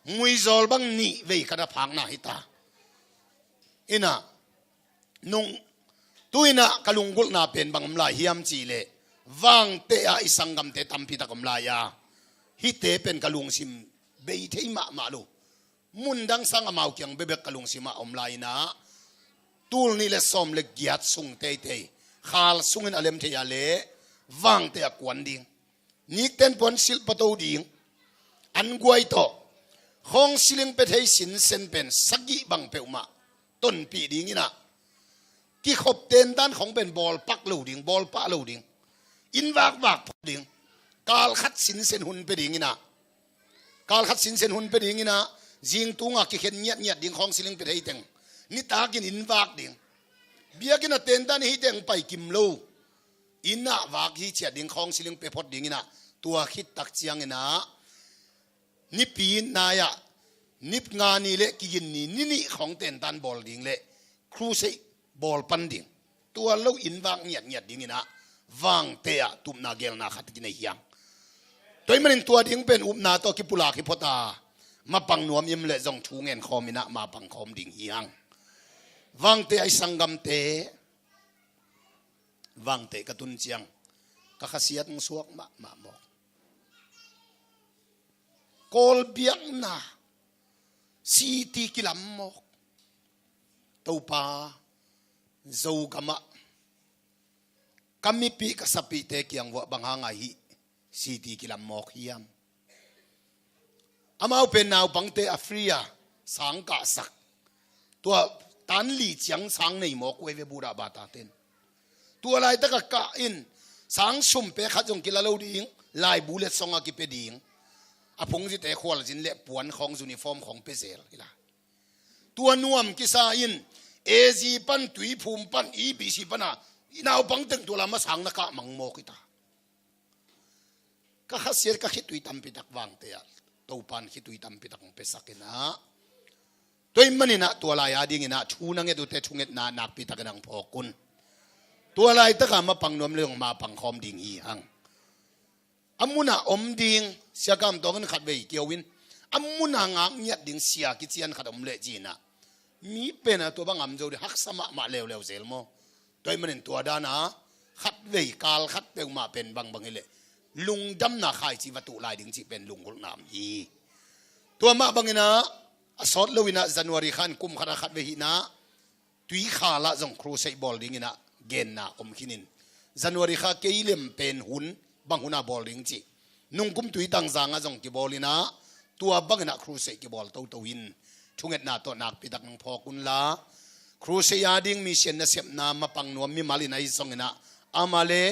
Muizawl bang nih vei ka na phakna hi ta. Inah nung tu inah ka lunggulhna pen bang om lai hiam cih leh Vangteh ah i sanggamte tampi tak om lai a, hihte pen ka lungsim bei thei mahmah lo. Mundang sang amau kiang bekbek ka lungsim ah om lai inah tul nih le sawm le giat sung teitei khal sungin a lem thei a leh Vangteh ah kuan ding. Nikten puan silh pua to ding. An guai tawh khawng siling pia thei sinsen pen sagih bang peuhmah tonpih ding inah kikhop tentan khawng pen bawlpak lo ding, bawlpah lo ding. Inn vakvak phot ding. Kal khat sinsen hun pia ding inah kal khat sinsen hun pia ding inah zingtung ah kikhen ngiatngiat ding khawng siling pia thei teng. Nitakin inn vak ding. Biakinn ah tentan hi teng pai kim lo. Inn ah vak hi ciat ding khawng siling pia phot ding inah tua khit tak ciang inah nipi nai ah ni nga ni le kigin ni ni nih khawng tentan bawl ding le crusade bawl pan ding. Tua lo inn vak ngiatngiat ding inah Vangteh ah tupna gelna khat kinei hi hang. Tua ahih manin tua ding pen upna tawh kipulak hi phot a, mapang nuam i om leh zong thu ngen khawm inah mapang khawm ding hi hang. Vangteh ah i sanggamte, Vangteh ka tun ciang ka khasiat hong suak mahmah mawk. Kawl biakna city kilam mawk. Topa, Zogam ah ka mipih ka sapihte kiang uah bang hang a hih city kilam mawk hiam? Amau pen naupangte a free a sang kahsak. Tua tan li ciang sang nei mawk uh ei ve, Buddha bata ten. Tua laitak a kah in sang sum pek khat zong kila lo ding, laibu letsong a kipia ding. A phungzite khualzin le puan khawng, uniform khawng pia zel hi lai. Tua nuam kisa in A G pan, Tuiphum pan, E B C pan a i naupang teng tua lam a sang na kah mang mawk hi ta. Ka khasiat, ka khitui tampi tak Vangteh ah Topa'n khitui tampi tak hong piasak inah, tua ahih manin ah tua lai a ding inah thu na nget uhte thungetna nakpi takin hong phawk un. Tua laitak a mapang nuam le hong mapang khawm ding hi hang. A mun ah om ding, Sia Kam Tawng in khatvei kio in, a mun ah ngak ngiat ding sia kician khat om leh ci inah, mi pen a tua bang a om zo ding, haksa mahmah leuleu zel maw? Tua ahih manin tua dan a khatvei kal khat peuhmah pen bangbang hi leh lungdamna khaici va tuh lai ding cih pen lunggulhna om hi. Tua mah bang inah a sawt lo inah January kha in kum khat a khatvei hih inah Tuikhal ah zong crusade bawl ding inah genna om khin in, January kha kei lem pen hun bang hun a bawl ding cih, nungkum Tuitangzang ah zong kibawl inah tua bang inah crusade kibawl toto in, thungetna tawh nakpi tak nong phawk unla, crusade a ding mission nasepna mapang nuam mimal in ahi zong inah, amah le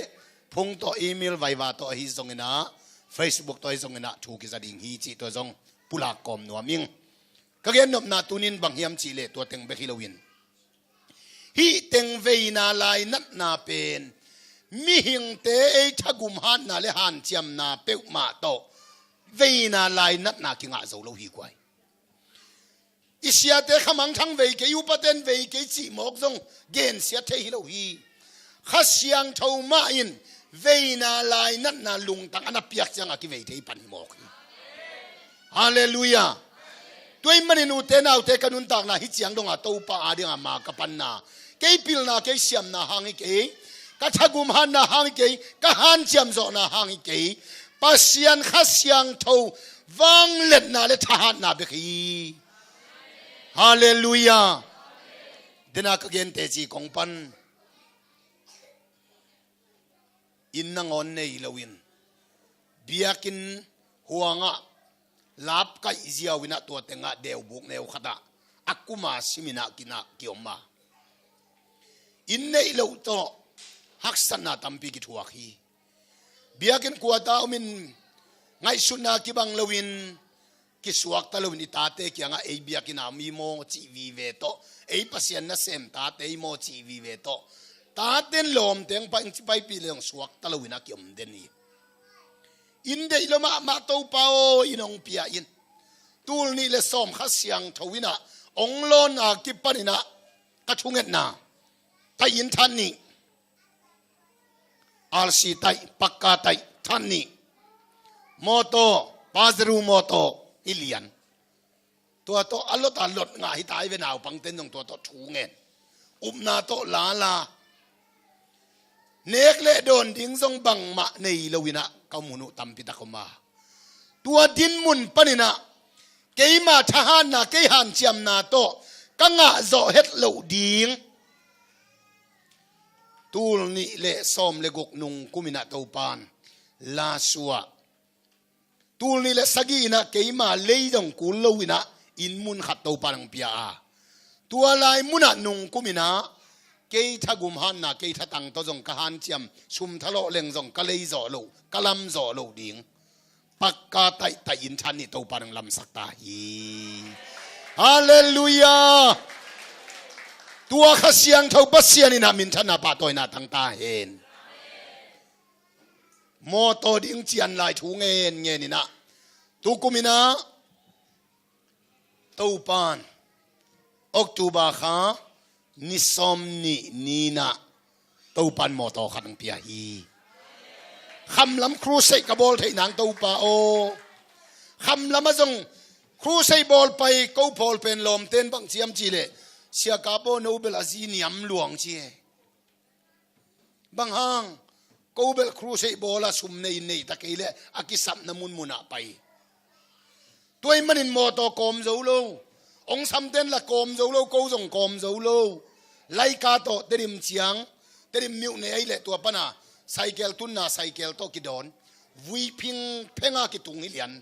phone tawh, email, Viber tawh ahi zong inah, Facebook tawh ahi zong inah thu kiza ding hi cih tua zong pulak kawm nuam ing. Ka gennopna tuni in bang hiam cih leh tua teng bek hi lo in, hih teng veina lainatna pen mihingte ei thagum hatna le hanciamna peuhmah tawh veina lainatna kingah zo lo hi guai. I siate khamangthang vei kei, upaten vei kei cih mawk zong gensiat thei hi lo hi. Kha Siangtho mah in veina lainatna lungtang a na piak ciang a kivei thei pan hi mawk hi. Halleluiah. Tua ahih manin ute naute, ka nuntakna hih ciang dong a Topa a ding a ma ka panna, kei pilna, kei siamna hang hi kei, ka thagum hatna hang hi kei, ka hanciam zawhna hang hi kei. Pasian Kha Siangtho Vangliatna le thahatna bek hi. Halleluiah. Dena ka gen teci kong pan. Inn nangawn nei loin, biakinn huangah lapkaih ziau inah tua tengah deubuk neu khatah a kuma siminah kinah kiom a, inn neih loh tawh haksatna tampi kithuak hi. Biakinn kuata omin ngaihsutna kibang loin, kisuakta loin i tate kiangah ei biakinn a mi maw cih vive tawh, ei Pasian nasem tate i maw cih vive tawh, taten lawmteng pai paipih le hong suakta loin a kiom den hi. Inn deih lo mahmah Topa aw, inn hong pia in. Tul nih le sawm Kha Siangtho inah hong lawn a kipaninah ka thungetna, taih inn than nih, R C taih, pakka taih than nih, mawtaw, Pajero mawtaw hi lian. Tua tawh a lot a lot ngah hi ta i ve, naupangten zong tua tawh thu ngen, upna tawh lala. Nek le dawn ding zong bangmah nei loinah ka mun uh tampi tak om a, tua dinmun paninah keima thahatna, kei hanciamna tawh ka ngah zawh het loh ding. Tul nih le sawm le guk nungkuminah Topan lasuah. Tul nih le sagih inah keima lei zong kul loinah inn mun khat Topan hong pia a, tua lai munah nungkuminah kei thagum hatna, kei thatang tawh zong ka hanciam, sum thalawh leng zong ka lei zawh loh, ka lam zawh loh ding. Pakka taih, taih inn than nih Topan hong lamsak ta hi. Halleluiah. Tua Kha Siangtho Pasian inah minthanna pahtawina tang ta hen. Mawtaw ding cian lai thu ngen ngeninah tukuminah Topan October kha ni sawm nih ninah Topan mawtaw khat hong pia hi. Khamlam crusade ka bawl theih nang Topa aw. Khamlam ah zong crusade bawl pai ko pawl pen lawmten bang ciam cih leh, Sia Kap aw, no bel a zi niam luang ci e. Bang hang, ko bel crusade bawl a sum nei nei ta kei leh a kisapna munmunah pai. Tua ahih manin mawtaw kawm zo lo, ong samten la kawm zo lo, ko zong kawm zo lo. Laika tawh Tedim ciang, Tedim miuh nei ahih leh tua pana cycle tunna cycle tawh kidawn, vui phingphenga kitung hi lian.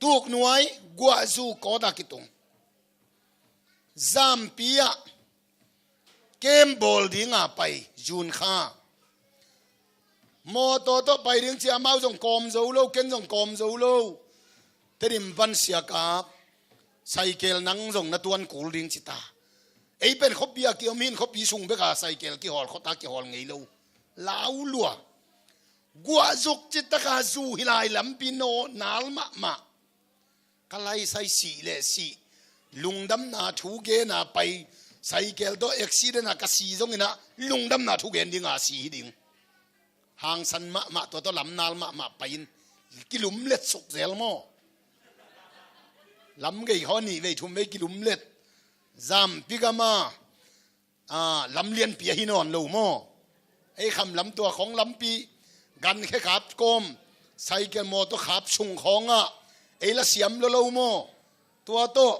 Tuknuai guahzu kawta kitung. Zampi ah kem bawl dinga pai, June kha. Mawtaw tawh pai ding cia amau zong kawm zo lo, ken zong kawm zo lo. Tedim van Sia Kap, cycle nang zong na tuan kul ding ci ta. Ei pen khuapi a kiom hin, khuapi sung beka cycle kihawl, khuata kihawl ngei lo. Lau lua. Guahzuk citaka zu hi lai, lampi naw nal mahmah. Ka laisai sih le sih, lungdamna thu gena pai, cycle tawh accident a ka si zonginah lungdamna thu gen dinga si hi ding. Hangsan mahmah, tua tawh lamnal mahmah pai-in kilumlet suk zel maw? Lam gei haw nih vei thum vei kilumlet. Zampi gama, a, lam lianpi ahi nawn lo maw? Ei kham lam tua khawng lampi, gan khe khap kawm, cycle mawtaw khap sung khawngah ei la siam lo lo maw? Tua tawh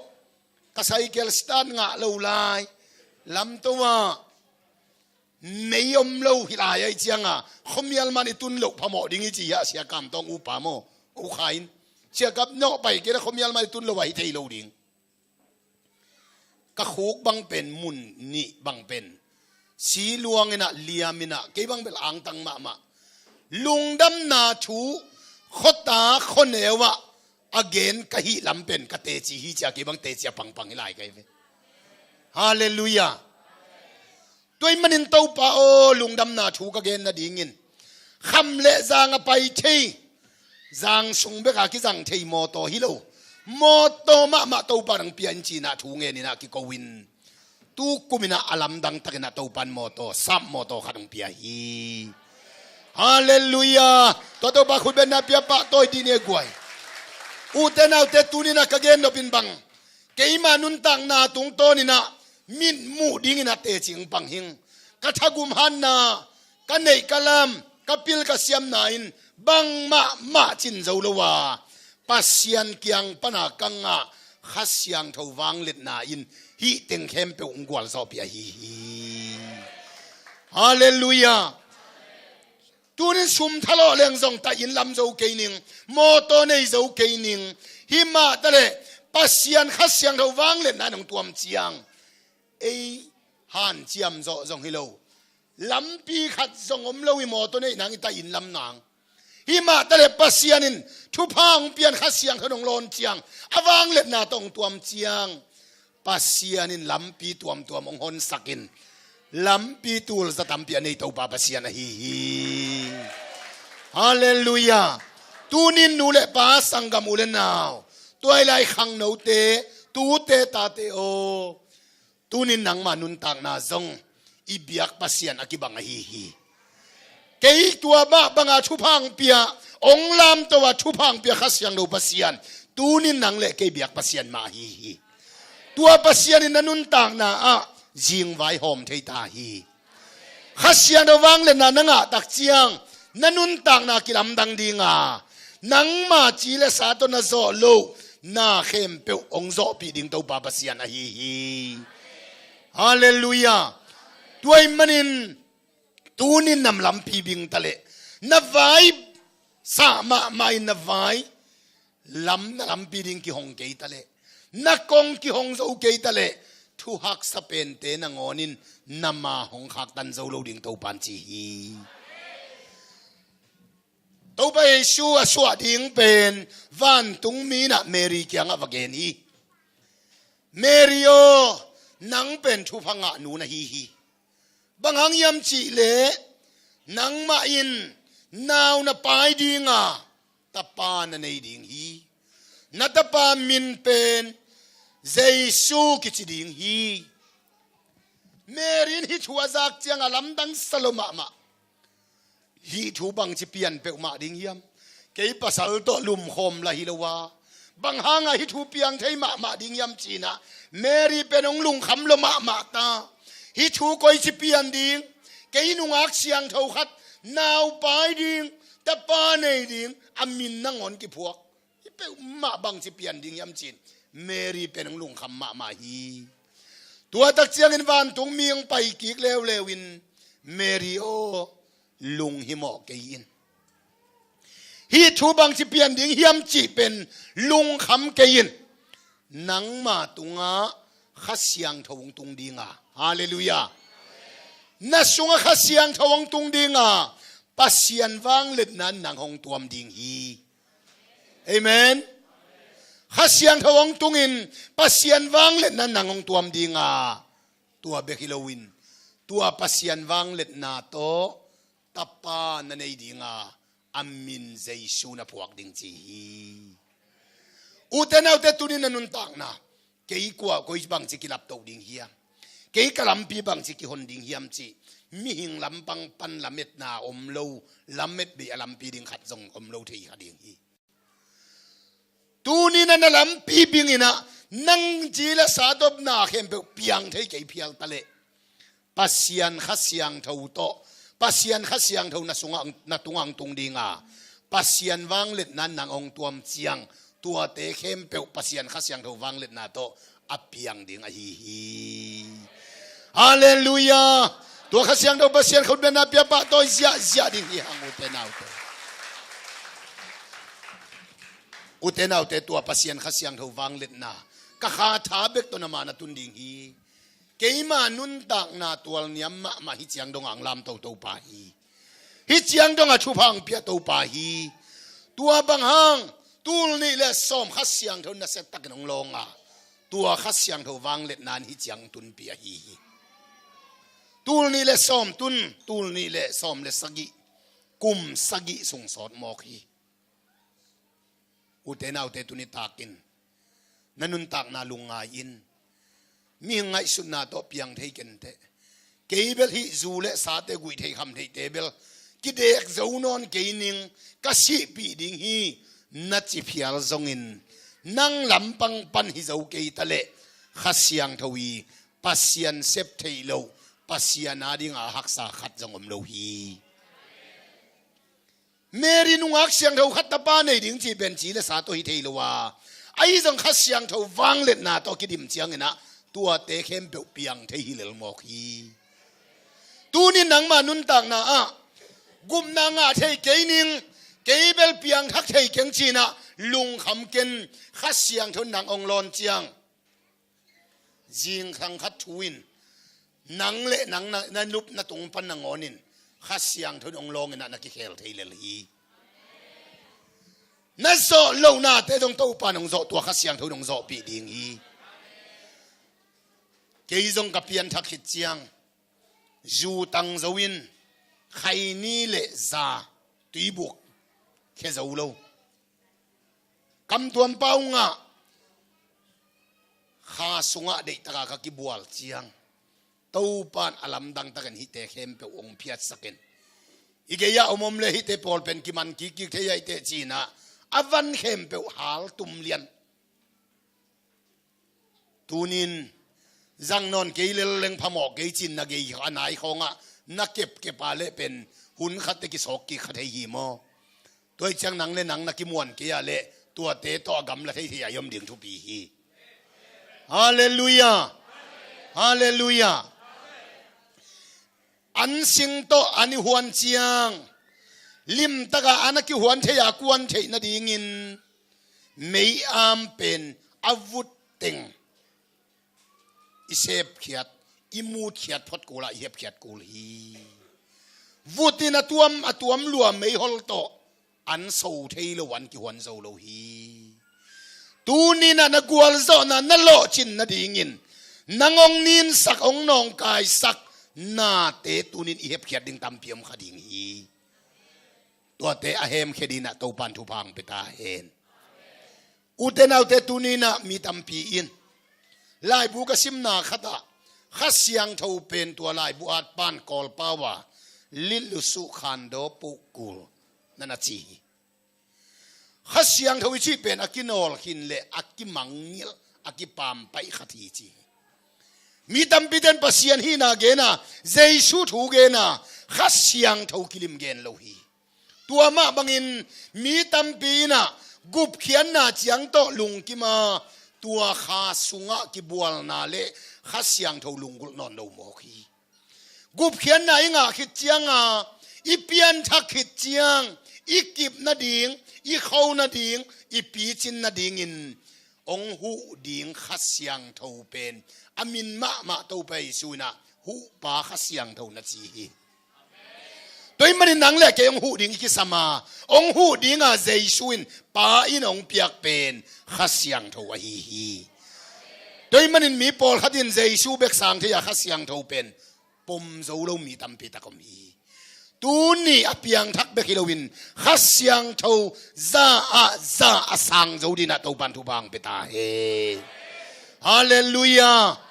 ka cycle start ngah lo lai, lam tawh ah mei om lo hi lai ahi cianga, khuamial man i tun loh phamawh ding i ci hiah Sia Kam Tawng upa maw? U Kha in, Sia Kap nawh pai kei na, khuamial man i tun lo ahi thei lo ding. Ka khuk bang pen mun nih bang pen si luanginah liaminah kei bang bel angtang mahmah. Lungdamna thu khuata khuaneu ah a gen ka hih lam pen ka teci hi cia, kei bang teci a pangpang hi lai ka hi ve. Halleluiah. Tua ahih manin Topa aw, lungdamna thu ka gen nadingin kham le zang a pai thei, zang sung beka kizang thei mawtaw hi lo, mawtaw mahmah Topa nang pia in cinah thu ngeninah kiko in, tukuminah a lamdang takinah Topan mawtaw, sap mawtaw khat hong pia hi. Halleluiah. Tua Topa khutbetna pia pahtawi dih ni e guai. Ute naute tuninah ka gen nopin bang, keima nuntakna tungtawninah mitmuh dinginah teci hong pang hing. Ka thagum hatna, ka neih ka lam, ka pil ka siamna in Bangmah mah cin zo lo a, Pasian kiang pana ka ngah Kha Siangtho vangliatna in hih teng khempeuh hong gualzawhpih ahi hi. Halleluiah. Tunin sum thalawh leng zong ta inn lam zo kei ning, mawtaw nei zo kei ning. Himah taleh Pasian Kha Siangtho vangliatna in hong tuam ciang ei hanciam zawh zong hi lo. Lampi khat zong om lo hi, mawtaw neih nang, i ta inn lam nang. Himah taleh Pasian in thupha hong pian Kha Siangtho in hong lawn ciang, a vangliatna tawh hong tuam ciang, Pasian in lampi tuamtuam hong honsak in lampi tulza tampi a nei Topa Pasian ahi hi. Halleluiah. Tunin nu le pa, sanggam u le nau, tuailai khangnote, tute tate aw, tunin nangma nuntakna zong i biak Pasian a kibang ahi hi. Kei tua mah banga thupha hong pia, hong lamto a thupha hong pia Kha Siangtho Pasian, tunin nang le kei biak Pasian mah ahi hi. Tua Pasian in na nuntakna ah zingvai hawm thei ta hi. Kha Siangtho vangliatna na ngah tak ciang na nuntakna kilamdang ding a, nangma ci le sa tawh na zawh loh na khempeuh hong zawhpih ding Topa Pasian ahi hi. Halleluiah. Tua ahih manin tunin na lampi bing taleh, na vai sah mahmah in na vai lam, na lampi ding kihong kei taleh, na kong kihong zo kei taleh, thu haksa pente nangawnin na ma hong khaktan zo lo ding Topa in ci hi. Topa Jesu a suah ding pen vantung mi in ah Mary kiangah va gen hi. Mary aw, nang pen thupha ngah nu na hi hi. Bang hang hiam cih leh nangmah in nau na pai ding a, tapa na nei ding hi. Na tapa min pen Jesu kici ding hi. Mary in hih thu a zak ciang a lamdang sa lo mahmah. Hih thu bangci pian peuhmah ding hiam? Kei pasal tawh lumkhawm la hi lo a, bang hangah hih thu piang thei mahmah ding hiam ci-in ah Mary pen hong lungkham lo mahmah ta. Hih thu koici pian ding? Kei nungak siangtho khat nau pai ding, tapa nei ding, a min nangawn kiphuak. Hih peuhmah bangci pian ding hiam ci-in Mary pen hong lungkham mahmah hi. Tua tak ciangin vantung mi hong pai kik leuleu in, Mary aw, lunghimawh kei in. Hih thu bangci pian ding hiam cih pen lungkham kei in. Nangma tungah Kha Siangtho hong tung ding a. Halleluiah. Na sungah Kha Siangtho hong tung ding a, Pasian vangliatna in nang hong tuam ding hi. Amen. Kha Siangtho hong tungin Pasian vangliatna in nang hong tuam ding a, tua bek hi loin tua Pasian vangliatna tawh tapa na nei ding a, a min Jesu na phuak ding ci hi. Ute naute, tunin na nuntakna, kei kua, koi bangci kilapto ding hiam? Kei ka lampi bangci kihon ding hiam cih mihing lampang pan lametna om lo, lamet bei a lampi ding khat zong om lo thei kha ding hi. Tuni-in na lampi bingin ah nang ci le sa tawh na khempeuh piang thei kei phial taleh, Pasian Kha Siangtho tawh, Pasian Kha Siangtho na sungah, na tungah hong tung ding a, Pasian vangliatna in nang hong tuam ciang, tuate khempeuh Pasian Kha Siangtho vangliatna tawh a piang ding ahi hi. Halleluiah. Tua Kha Siangtho Pasian khutbetna pia pahtawi ziahziah ding hi hang, ute naute. Ute naute, tua Pasian Kha Siangtho vangliatna ka kha tha bek tawh na ma na tun ding hi. Keima nuntakna tualniam mahmah hih ciang dong a hong lamto Topa hi. Hih ciang dong a thupha hong pia Topa hi. Tua bang hang tul nih le sawm Kha Siangtho in nasiatakin hong lawng a, tua Kha Siangtho vangliatna in hih ciang tunpih ahi hi. Tul nih le sawm tun, tul nih le sawm le sagih, kum sagih sung sawt mawk hi. Ute naute, tuni takin na nuntakna lungngai in. Mihing ngaihsutna tawh piang thei kenteh. Kei bel hih zu le sate guih thei kham theite bel kidek zo nawn kei ning, ka sihpih ding hi na ci phial zongin, nang lampang pan hi zo kei taleh Kha Siangtho hi. Pasian sep theih loh, Pasian adinga haksa khat zong om lo hi. Mary nungak siangtho khat tapa nei ding cih pen ci le sa tawh hi thei lo a, ahi zong Kha Siangtho vangliatna tawh kidim ciangin ah tuate khempeuh piang thei hi lel mawk hi. Tuni nangma nuntakna ah gupna ngah thei kei ning, kei bel piangthak thei keng ci-in ah lungkham ken. Kha Siangtho in nang hong lawn ciang, zingkhang khat thu in nang le nang na, na nup na tung pan nangawn in Kha Siangtho in hong lawng in ah na kikhel thei lel hi. Na zawh lohnate zong Topa in hong zawh, tua Kha Siangtho in hong zawhpih ding hi. Kei zong ka pianthak khit ciang, zu tang zo in, khaini le za tuibuk khia zo lo, kamtuam pau ngah, kha sungah deihtaka ka kibual ciang, Topa in a lamdang takin hihte khempeuh hong phiatsak in, i gei-ah om om le hihte pawl pen kiman kikkik thei ahih teh ci-in ah a van khempeuh hal tum lian. Tunin zang nawn kei lel leng phamawh kei ci-in na gei a nai khawngah na kepkep a leh pen hun khatte kisawk kik kha thei hi maw? Tua hi ciang nang le nang na kimuan kei a leh tuate tawh a gamla theithei a i om ding thupi hi. Halleluiah. Halleluiah. An sing tawh an i huan ciang, limtaka an a kihuan thei a kuan theih nadingin mei-am pen a vut teng i sepkhiat, i mutkhiat phot kul a i hepkhiat kul hi. Vut in a tuam, a tuam lua meihol tawh an so thei lo, an kihuan zo lo hi. Tunin ah na gualzawhna na lawhcin nadingin nang hong ninsak, hong nawngkaisak nate tunin i hepkhiat ding tampi om kha ding hi. Tuate a hemkhia dingin ah Topa in thupha hong pia ta hen. Ute naute, tunin ah mi tampi in laibu ka simna khatah Kha Siangtho pen tua laibu atpa in Kawlpau a litlusuh khandaw puhkul na na ci hi. Kha Siangtho i cih pen a kinawl khin le a kimangngilh, a kipampaih khat hi ci hi. Mi tampi ten Pasian hihna gen a, Jesu thu gen a, Kha Siangtho kilim gen lo hi. Tua mah bangin mi tampi in ah gupkhiatna ciang tawh lungkim a, tua kha sungah kibualna le Kha Siangtho lunggulh nawn lo mawk hi. Gupkhiatna i ngah khit cianga i pianthak khit ciang, i kip nading, i kho nading, i picin nadingin hong huh ding Kha Siangtho pen a min mahmah Topa Jesu in ah huhpa Kha Siangtho na ci hi. Tua ahih manin nang le kei hong huh ding i kisam a, hong huh dinga Jesu in Pa in hong piak pen Kha Siangtho ahi hi. Tua ahih manin mi pawlkhat in Jesu bek sang thei a, Kha Siangtho pen pom zo lo mi tampi tak om hi. Tuni a piangthak bek hi loin Kha Siangtho za ah za a sang zo dingin ah Topa in thupha hong pia ta hen. Halleluiah.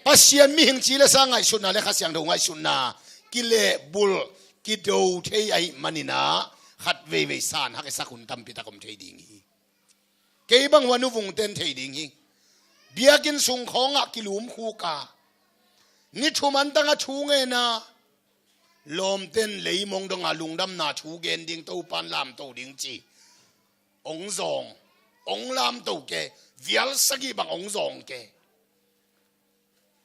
Pasian mihing ci le sa ngaihsutna le Kha Siangtho ngaihsutna kilehbulh, kido thei ahih manin ah khat veivei san hak i sak hun tampi tak om thei ding hi. Kei bang hua nuvungte in thei ding hi. Biakinn sung khawngah kilumkhuk a, ni thum antang a thu ngen a, lawmte in leimong dong a lungdamna thu gen ding, Topa in lamto ding ci. Hong zawng, hong lamto ke, vial sagih bang hong zawng ke.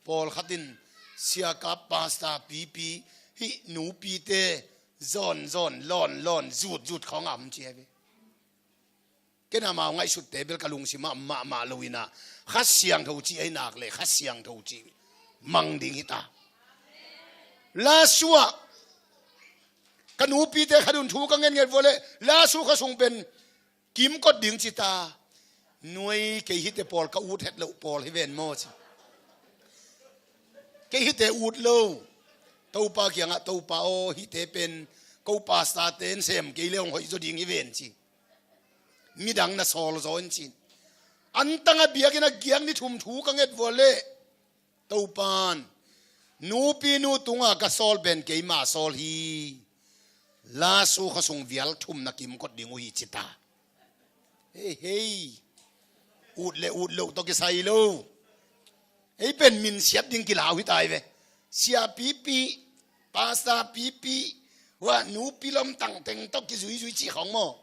Pawlkhat in siakap, pastor, pipi, hih nupite zawnzawn, lawnlawn, zutzut khawngah om ci hi ve. Ken amau ngaihsutte bel ka lungsim ah mahmah loin ah Kha Siangtho cih ahi nak leh Kha Siangtho cih mang ding hi ta. Lasu ah ka nupite khat un thu ka ngetnget vua leh lasu kha sung pen kimkot ding ci ta. Nuai, kei hihte pawl ka ut het loh pawl hi ven maw ci. Kei hihte ut lo. Topa kiangah, Topa aw, hihte pen ko pastorte in sem kei le hong hoih zaw ding hi ven ci. Midang na sawl zaw in cin. Antang a biakinn a giak ni thum thu ka nget vua leh Topa in nupi nu tunga ka sawl pen keima sawl hi. Lasu kha sung vial thum na kimkot ding uh hi ci ta. Hei hei. Ut le ut loh tawh kisai lo. Ei pen minsiat ding kilau hi ta hi ve. Sia pipi, pastor pipi, Hua nupi lomtang teng tawh kizuizui cih khawng maw?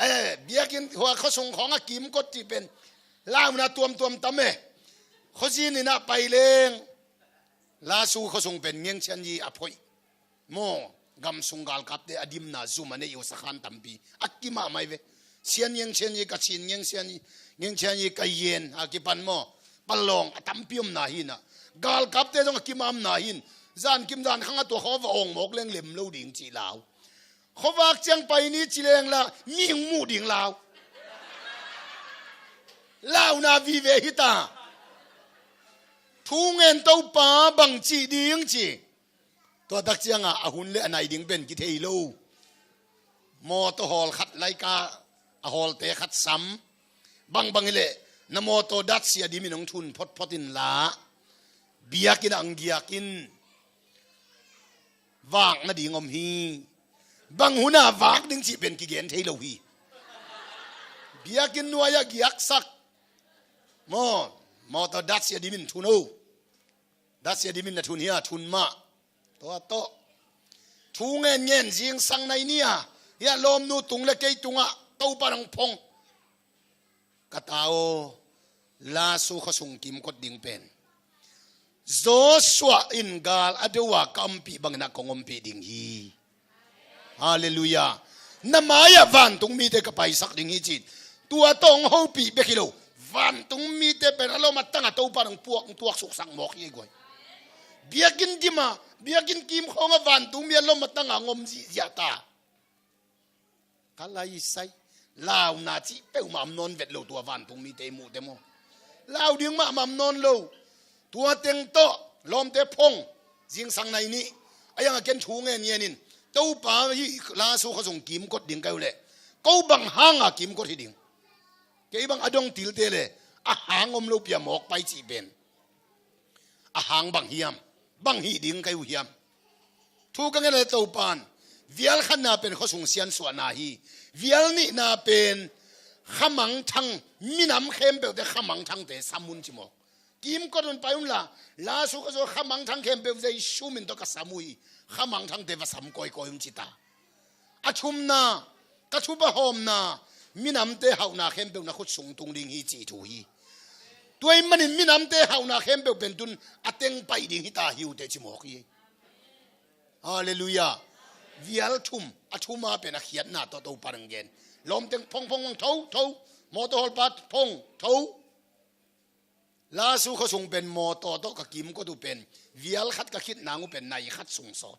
Eh, biakinn hua khuasung khawng a kimkot cih pen launa tuamtuam tam e. Khuazin in ah pai leng Lasu khuasung pen Ngengchianyi a phoih maw? Gamsung galkapte a dimna zum a nei uh sakhan tampi a kimah mai ve. Sian Ngengchianyi, Kachin Ngengchianyi, Ngengchianyi, Kayen a kipan maw? Panlawng a tampi omna hi in ah, galkapte zong a kimah omna hi in, zan kim zan khang a tua khawng a va awng mawk leng lem lo ding cih lau. Khuavak ciang pai ni ci leng la mi hong muh ding lau. Launa vive hi ta. Thu ngen Topa bang cih ding ci. Tua tak ciangah a hun le a nai ding pen kithei lo. Mawtaw hawl khat laika a hawlte khat sam. Bangbang hileh na mawtaw datsia dimin hong thun photphot inla, biakinn ah hong giak in. Vak nading om hi. Bang hunah vak ding cih pen kigen thei lo hi. Biakinn nuai-ah giaksak. Maw, mawtaw datsia dimin thun o. Datsia dimin na thun hi a, thun mah. Tua tawh thu ngen ngen zingsang nai ni a, hi a lawmnu tung le kei tungah Topa nang phong. Ka ta aw, Lasu khuasung kimkot ding pen Joshua in gal a do a ka ompih bangin a kong ompih ding hi. Halleluiah. Na mai-ah vantung mite ka paisak ding hi ci. Tua tawh hong hopih bek hi lo. Vantung mite pen a lawm a tangah Topa nang puak, hong tuaksuksak mawk hi ei guai. Biakinn dim a, biakinn kim khawng a vantung mi a lawm a tangah hong om zihziah ta. Ka laisai. Launa cih peuhmah om nawn vet lo tua vantung mite i muhte maw? Lau ding mahmah om nawn lo. Tua teng tawh lawmte phong. Zingsang nai nih a iang a ken thu ngen ngen in, Topa hih Lasu khuasung kimkot ding ka hih uh leh ko bang hanga kimkot hi ding? Kei bang a dong tilte le a hang om lo pia mawk pai cih pen a hang bang hiam? Bang hih ding ka hih uh hiam? Thu ka ngen a le Topan, vial khatna pen khuasung siansuahna hi. Vial nihna pen khamangthang, minam khempeuhte khamangthangte sam un ci mawk. Kimkot un, pai unla, Lasu khuasung khamangthang khempeuh Jesu min tawh ka sam uh hi. Khamangthangte va sam kawikawi un ci ta. A thumna, ka thupha hawmna, minamte hauhna khempeuh na khut sung tung ding hi cih thu hi. Tua ahih manin minamte hauhna khempeuh pen tun a teng paih ding hi ta hi uh teh ci mawk hi. Halleluiah. Vial thum, a thuma pen a khiatna tawh Topa nang gen. Lawmteng phong phong phong, tho tho. Mawtaw hawlpa phong, tho. Lasu khuasung pen mawtaw tawh ka kimkot uh pen vial khat ka khit nang uh pen nai khat sung sawt.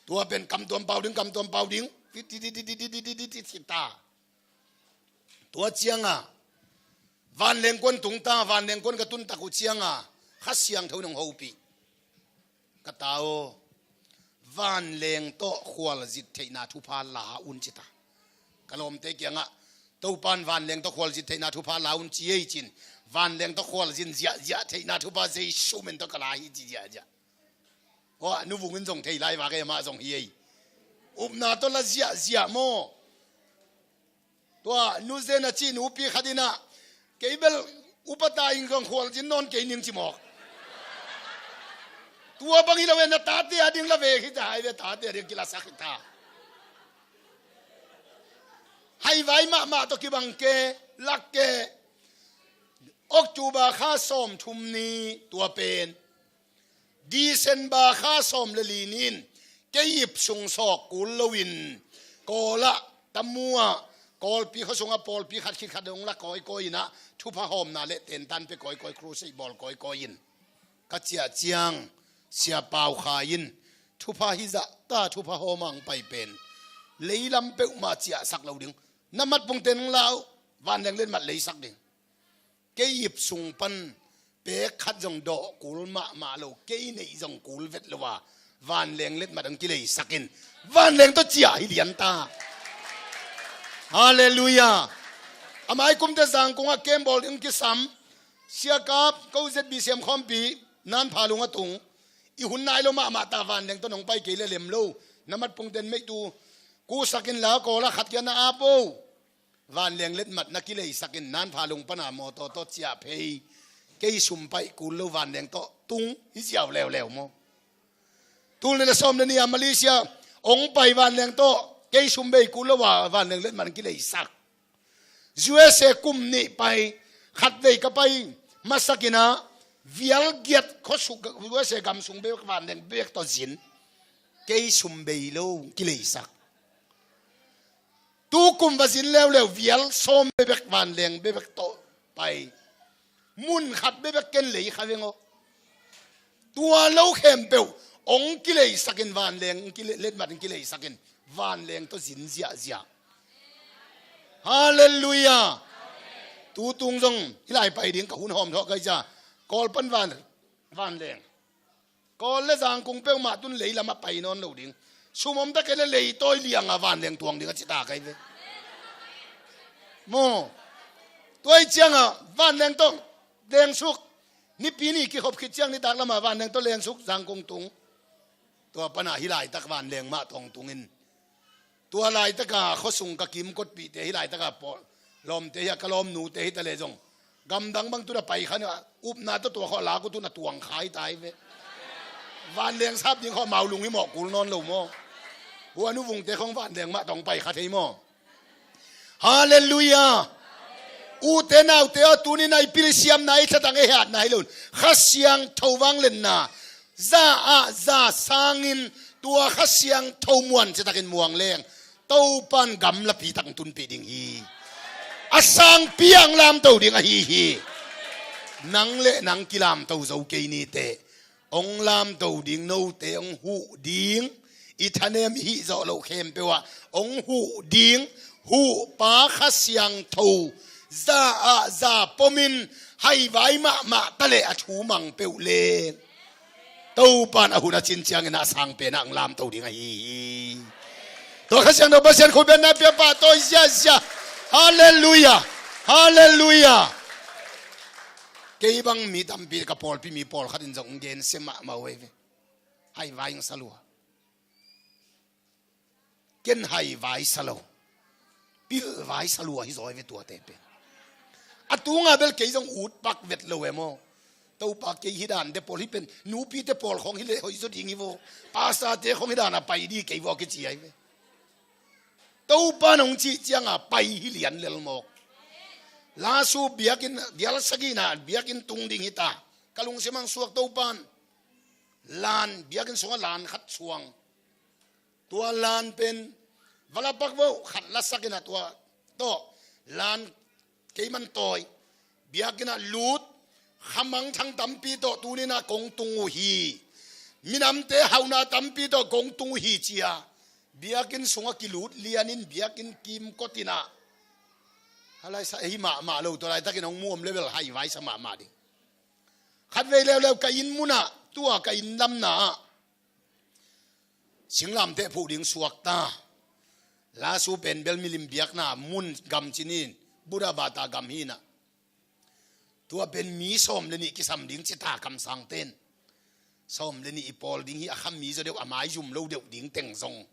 Tua pen kamtuam pau ding, kamtuam pau ding. Ti, ti, ti, ti, ti, ti, ti, ti, ti, ti, ti, ta. Tua cianga vanleng kuan tung ta, vanleng kuan ka tun tak uh cianga Kha Siangtho in hong hopih. Ka ta aw, vanleng tawh khualzin theihna thupha la un ci ta. Ka lawmte kiangah, Topan vanleng tawh khualzin theihna thupha la un ci ei cin. Vanleng tawh khualzin ziahziah theihna thupha Jesu min tawh ka la hi ci ziahziah. Aw, Nu Vung in zong thei lai vak ei, amah zong hi ei. Upna tawh la ziahziah maw? Tua Nu Zen a cih nupi khat in ah, kei bel upa ta in zong khualzin nawn kei ning ci mawk. Tua bang hi lo e, na tate a ding la ve hi ta, hai ve, tate a ding kilasak hi ta. Haivai mahmah tawh kibang ke, lak ke. October kha sawmthum ni, tua pen December kha sawm le li ni in, kei ip sung sawk kul loin, Kawl ah, Tamu ah, Kawlpi khua sungah pawlpi khat khit khat dong la kawikawi in ah, thupha hawmna le tentan pia kawikawi, crusade bawl kawikawi in, ka ciah ciang, Sia Pau Khai in, thupha hi zah ta, thupha hawm a hong pai pen leilam peuhmah ciahsak lo ding. Na matpungte nong la uh, vanleng letmat leisak ding. Kei ip sung pan pek khat zong dawh kul mahmah lo, kei neih zong kul vet lo a, vanleng letmat hong kileisak in, vanleng tawh ciah hi lian ta. Halleluiah. A mai kumte Zangkung ah camp bawl ding kisam, Sia Kap, ko Z B C M khawmpi, Nanphalung a tung. I hun nai lo mahmah ta, vanleng tawh nong pai kei le lem lo. Na matpungten meih tu kusak inla, Kawl ah khat kia na ap o. Vanleng letmat na kileisak in, Nanphalung pana mawtaw tawh ciah phei. Kei sum paih kul lo, vanleng tawh tung hi ziau leuleu maw? Tul nih le sawm le nih a Malaysia hong pai vanleng tawh, kei sum bei kul lo a vanleng letmat kileisak. U S A kum nih pai, khatvei ka pai masak in ah, vial giat khuasuk U S A gam sung bek vanleng bek tawh zin. Kei sum bei lo kileisak. Tu kum va zin leuleu vial sawm bebek vanleng bebek tawh pai. Mun khat bebek ken lei kha veng aw. Tua lo khempeuh hong kileisakin vanleng, hong kile-, letmat hong kileisakin vanleng tawh zin ziahziah. Halleluiah. Tutung zong hih lai pai ding ka hun hawm thawh kai cia. Kawl pan van, vanleng. Kawl le Zangkong peuhmah tun lei lamah pai nawn lo ding. Sum om ta kei le leitawi lianga vanleng tuang ding a ci ta kai ve. Maw. Tua ih cianga vanleng tawh lengsuk. Nipi ni kikhop khit ciang nitak lama vanleng tawh lengsuk Zangkong tung. Tua pana hih laitak vanleng mah tawng tungin. Tua laitaka khuasung ka kimkotpihte hih laitaka pawl lawmte hi a ka lawmnute hi ta le zong gamdang bang tuna pai khan upna tawh tua khaw lak uh tuna tuang khai tai ve. Vanleng sap ding khaw mau lung hi mawh kul nawn lo maw? Huan uh vungte khong vanleng mah tawng pai kha thei maw? Halleluiah. Ute naute aw, tunin a i pilsiamna, i thatang, i hehatna hi loin Kha Siangtho vanglenna za ah za sangin tua Kha Siangtho muan ciatakin muang leng Topan gamlapi tak hong tunpih ding hi. A sangpi ah hong lamto ding ahi hi. Nang le nang kilamto zo kei niteh. Hong lamto ding note hong huh ding. I thanem i hih zawh loh khempeuh ah hong huh ding. Huhpa Kha Siangtho za ah za pomin haivai mahmah ta leh a thu mang peuh leng Topan a hun a cin ciangin a sangpen ah hong lamto ding ahi hi. Tua Kha Siangtho Pasian khuabenna pia pahtawi ziazia. Halleluiah. Halleluiah. Kei bang mi tampi ka pawlpi mi pawlkhat in zong hong gensia mahmah uh ei ve. Haivai hong sa lua. Ken haivai sa lo. Pilvai sa lua hi zaw ei ve tuate pen. A tunga bel kei zong utpak vet lo e maw? Topa kei hi dan te pawl hi pen. Nupite pawl khawng hi leh hoih zaw ding hi vaw. Pastorte khawng hi dan a pai di kei vaw kici ai ve. Topa nong cih cianga pai hi lian lel mawk. Lasu biakinn dial sagihna biakinn tung ding hi ta. Ka lungsim ang suak Topan. Lan biakinn sungah lan khat suang. Tua lan pen va la pak vo khat la sakin a tua tawh lan keiman tawi. Biakinn ah lut khamangthang tampi tawh tuninah kong tung uh hi. Minamte hauhna tampi tawh kong tung uh hi cia. Biakinn sungah kilut lianin biakinn kimkotinah. Halaisa hi mahmah lo tua laitakin hong mu om level haivai sa mahmah ding. Khatvei leuleu ka inn munah tua ka inn lamna ah singlamteh phuh ding suakta. Lasu pen bel milim biakna mun gam cinin Buddha bata gam hinah. Tua pen mi sawm le nih kisam ding cita kamsangten. Sawm le nih i pawl ding hi a kham mi zaw deuh a mai zum lo deuh ding teng zong.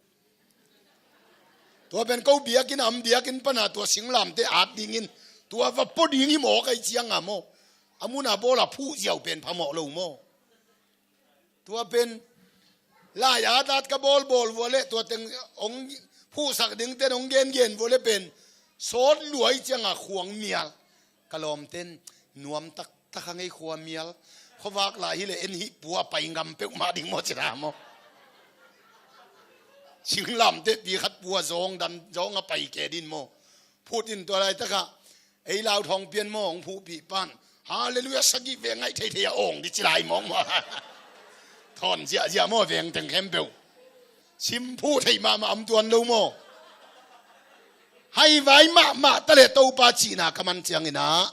Tua pen ko biakinn a om biakinn pana tua singlamteh at dingin tua va pua ding hi maw kai cianga maw? A muna bawla phuh ziau pen phamawh lo maw? Tua pen lai atat ka bawlbawl vua le tua teng hong phuhsak dingten hong gengen vua le pen sawt luai cianga khuang mial. Ka lawmten nuam taktak a ngei khua mial. Khuavak lai hileh en hih pua pai ngam peuhmah ding maw cila maw? Singlamteh pi khat pua zawng dan zawng a pai ke din maw? Phut in tua laitakah ei lau thawng pian maw hong phuhpih pan. Halleluiah sagih veng ngaih theithei a awng di cilai mawng maw? Thawn ziahziah maw veng teng khempeuh. Sim phuh theih mahmah am tuan lo maw? Haivai mahmah ta le Topa cihna ka man cianginah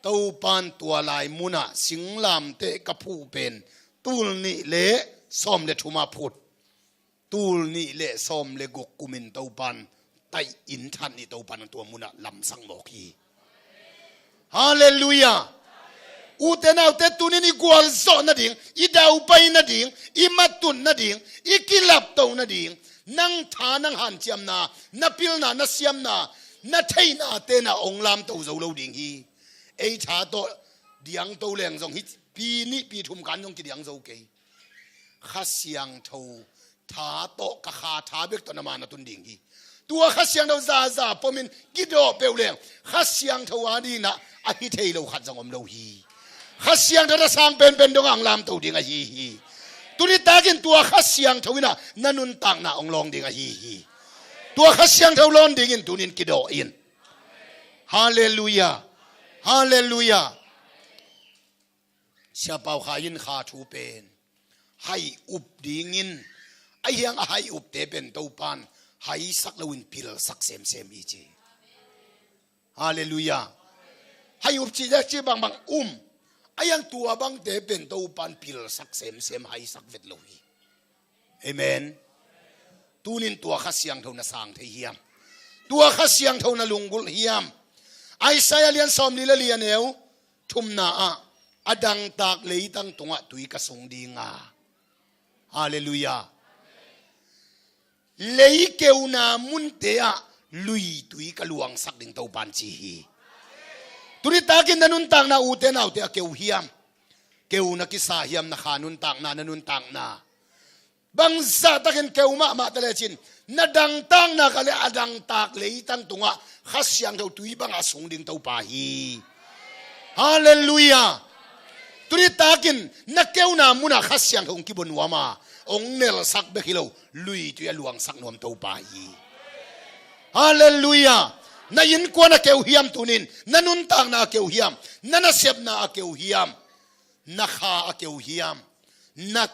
Topan tua lai munah singlamteh ka phuh pen tul nih le sawm le thuma phut. Tul nih le sawm le guk kumin Topan taih in that nih Topan tua munah lamsang mawk hi. Halleluiah. Ute naute tunin i gualzawh nading, i daupai nading, i matut nading, i kilapto nading, nang tha nang hanciamna, na pilna na siamna, na theihna tena ong lamto zo lo ding hi. Ei tha tawh diangto leng zong hi pi nih pi thum kan zong kidiang zo kei. Kha Siangtho tha tawh, ka kha tha bek tawh na ma na tun ding hi. Tua Kha Siangtho zaza pomin kidawh peuh leng Kha Siangtho a dinah a hi thei lo khat zong om lo hi. Kha Siangtho na sang penpen dongah hong lamto ding ahi hi. Tuni takin tua Kha Siangtho inah na nuntakna hong lawng ding ahi hi. Tua Kha Siangtho lawn dingin tunin kidawh in. Halleluiah. Halleluiah. Sia Pau Khai in kha thu pen hai up dingin, a hiang a hai upte pen Topan haisak loin pilsak semsem hi ci. Halleluiah. Hai up cih zek cih bangbang um, a hiang tua bangte pen Topan pilsak semsem, haisak vet lo hi. Amen. Tunin tua Kha Siangtho na sang thei hiam? Tua Kha Siangtho na lunggulh hiam? Isaiah lian sawmli le li, a neu thumna ah, a dangtak leitang tungah tui ka sung dinga. Halleluiah. Lei keuna munte ah luitui ka luangsak ding Topan ci hi. Tuni takin na nuntakna, ute naute, a keu hiam? Keu na kisa hiam, na kha nuntakna, na nuntakna? Bangzah takin keu mahmah ta lecin, na dangtakna khat le a dangtak leitang tungah Kha Siangtho tui bangah sung ding Topa hi. Halleluiah. Tuni takin na keuna munah Kha Siangtho hong kibua nuam a, hong nelsak bek hi lo, luitui a luangsak nuam Topa hi. Halleluiah. Na innkuan a keu hiam tunin? Na nuntakna a keu hiam? Na nasepna a keu hiam? Na kha a keu hiam? Na,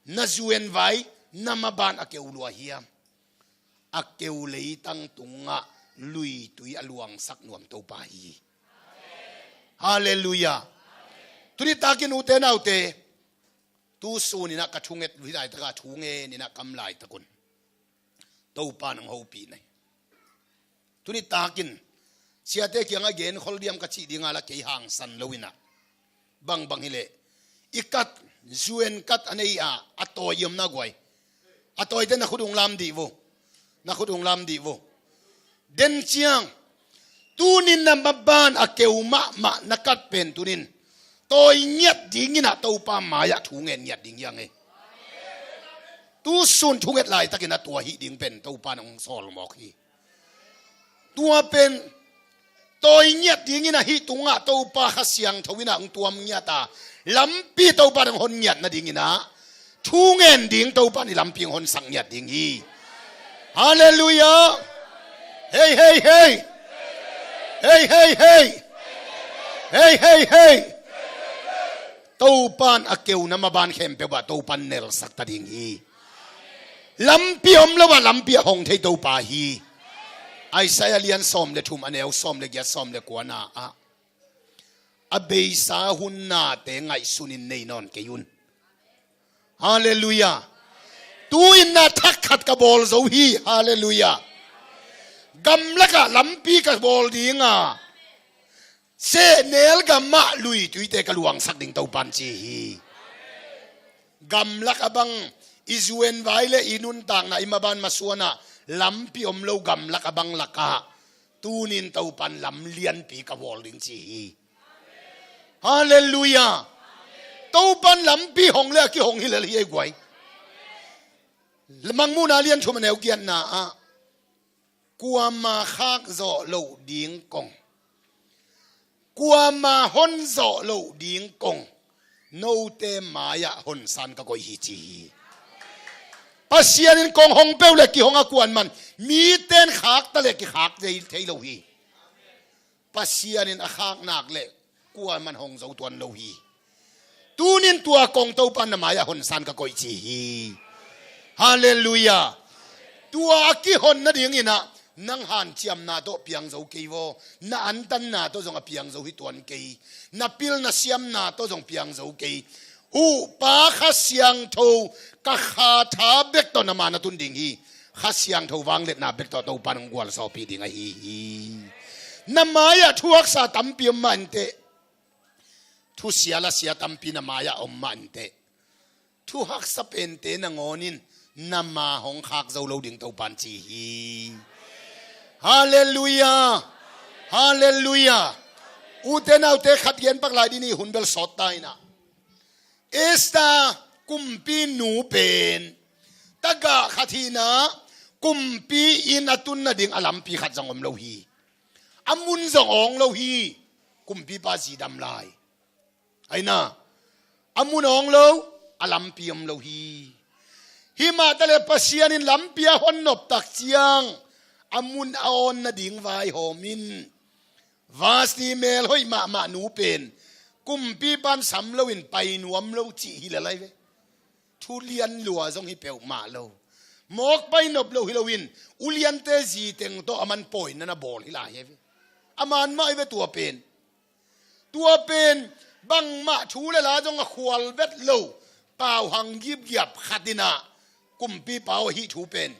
na zuenvai, na maban a keu lua hiam? A keu leitang tungah luitui a luangsak nuam Topa hi. Halleluiah. Tuni takin, ute naute, tu suninah ka thunget luhi laitaka thungen inah kam laitakun Topa nang hopih nei. Tuni takin siate kiangah genkhol diam ka cih dinga la kei hangsan loinah, bangbang hileh i kat, zuen kat a nei a, a tawi i omna guai, a tawite na khut hong lam dih vo. Na khut hong lam dih vo. Den ciang, tunin na maban a keu mahmah na kat pen tunin tawi ngiat dinginah Topa mai-ah thu ngen ngiat ding hi ang e. Tu sun thunget laitakin a tua hih ding pen Topa nang hong sawlmawk hi. Tua pen tawi ngiat dingin a hih tungah Topa Kha Siangtho inah hong tuam ngiat a, lampi Topa nang hon ngiat nadinginah thu ngen ding Topa nih lampi hong honsak ngiat ding hi. Halleluiah. Hei, hei, hei. Hei, hei, hei. Hei, hei, hei. Topan a keuna maban khempeuh ah Topan nelsak ta ding hi. Lampi om lo ah lampi a hong thei Topa hi. Isaiah lian sawm le thum, a neu sawm le giat, sawm le kuana ah, a beisa hun nate ngaihsunin nei nawn kei un. Halleluiah. Tu-in na thak khat ka bawl zo hi. Halleluiah. Gamlakah lampi ka bawl dinga, sehnel gamah luituite ka luangsak ding Topan ci hi. Gamlak a bang, i zuenvai le i nuntakna, i maban masuanah lampi om lo gamlak a bang lakah tunin Topan lam lianpi ka bawl ding ci hi. Halleluiah. Topan lampi hong le a kihong hi lel hi ei guai. Mangmuhna lian thum, a neu giatna ah, kuama khak zawh loh ding kong, kuama hon zawh loh ding kong, note mai-ah honsan ka koih hi ci hi. Pasian in kong hong peuh le kihong a kuaman, mite in khakta le kikhak thei, thei lo hi. Pasian in a khak nak le kuaman hong zo tuan lo hi. Tunin tua kong Topan na mai-ah honsan ka koih ci hi. Halleluiah. Tua a kihon nadinginah nang hanciamna tawh piang zo kei vaw, na antanna tawh zong a piang zo hi tuan kei, na pil na siamna tawh zong piang zo kei. Huhpa Kha Siangtho ka kha tha bek tawh na ma na tun ding hi. Kha Siangtho vangliatna bek tawh Topan hong gualzawhpih ding ahi hi. Na mai-ah thuhaksa tampi om mah inteh. Thusia lasia tampi na mai-ah om mah inteh. Thuhaksa pente nangawnin na ma hong khak zo lo ding Topan ci hi. Halleluiah. Halleluiah. Ute naute, khat gen pak lai dih ni, hun bel sawt ta inah. Esther Kumpi nu pen tagah khat hi-in ah, kumpi inn a tun nading a lampi khat zong om lo hi. A mun zong awng lo hi. Kumpipa zi dam lai. Ahi na, a mun awng lo, a lampi om lo hi. Himah taleh Pasian in lampi a hon nop tak ciang, a mun a awn nading vaihawm in. Vasti melhoih mahmah nu pen kumpipa in sam loin pai nuam lo cih hi lel ahi ve. Thu lian lua zong hi peuhmah lo. Mawk pai nop lo hi loin, uliante zi teng tawh a man pawina na bawl hi lai ahi ve. A man mah ahi ve tua pen. Tua pen bangmah thu le la zong a khual vet lo, pau hang gipgiap khat in ah, kumpipa aw, hih thu pen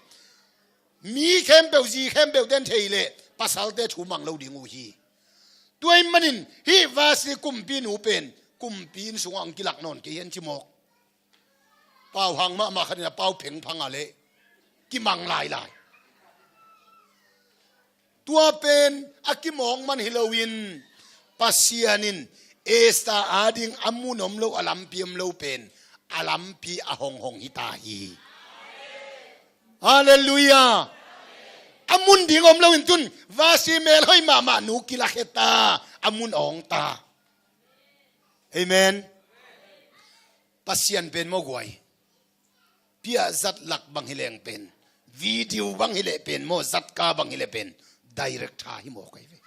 mi khempeuh, zi khempeuh ten thei leh pasalte thu mang lo ding uh hi. Tua ahih manin hih Vasti kumpi nu pen kumpi inn sungah hong kilak nawn kei hen ci mawk. Pau hang mahmah khat in a pau phengphang a leh kimang lailai. Tua pen a kimawk man hi loin, Pasian in Esther ading a mun om lo, a lampi om lo pen a lampi a hong hong hi ta hi. Halleluiah. A mun ding om loin tun Vasti melhoih mahmah nu kilak hi ta, a mun awng ta. Amen. Pasian pen maw guai, piah zat lak bang hi leng pen, video bang hi leh pen maw, zatka bang hi leh pen, director hi mawk ahi ve.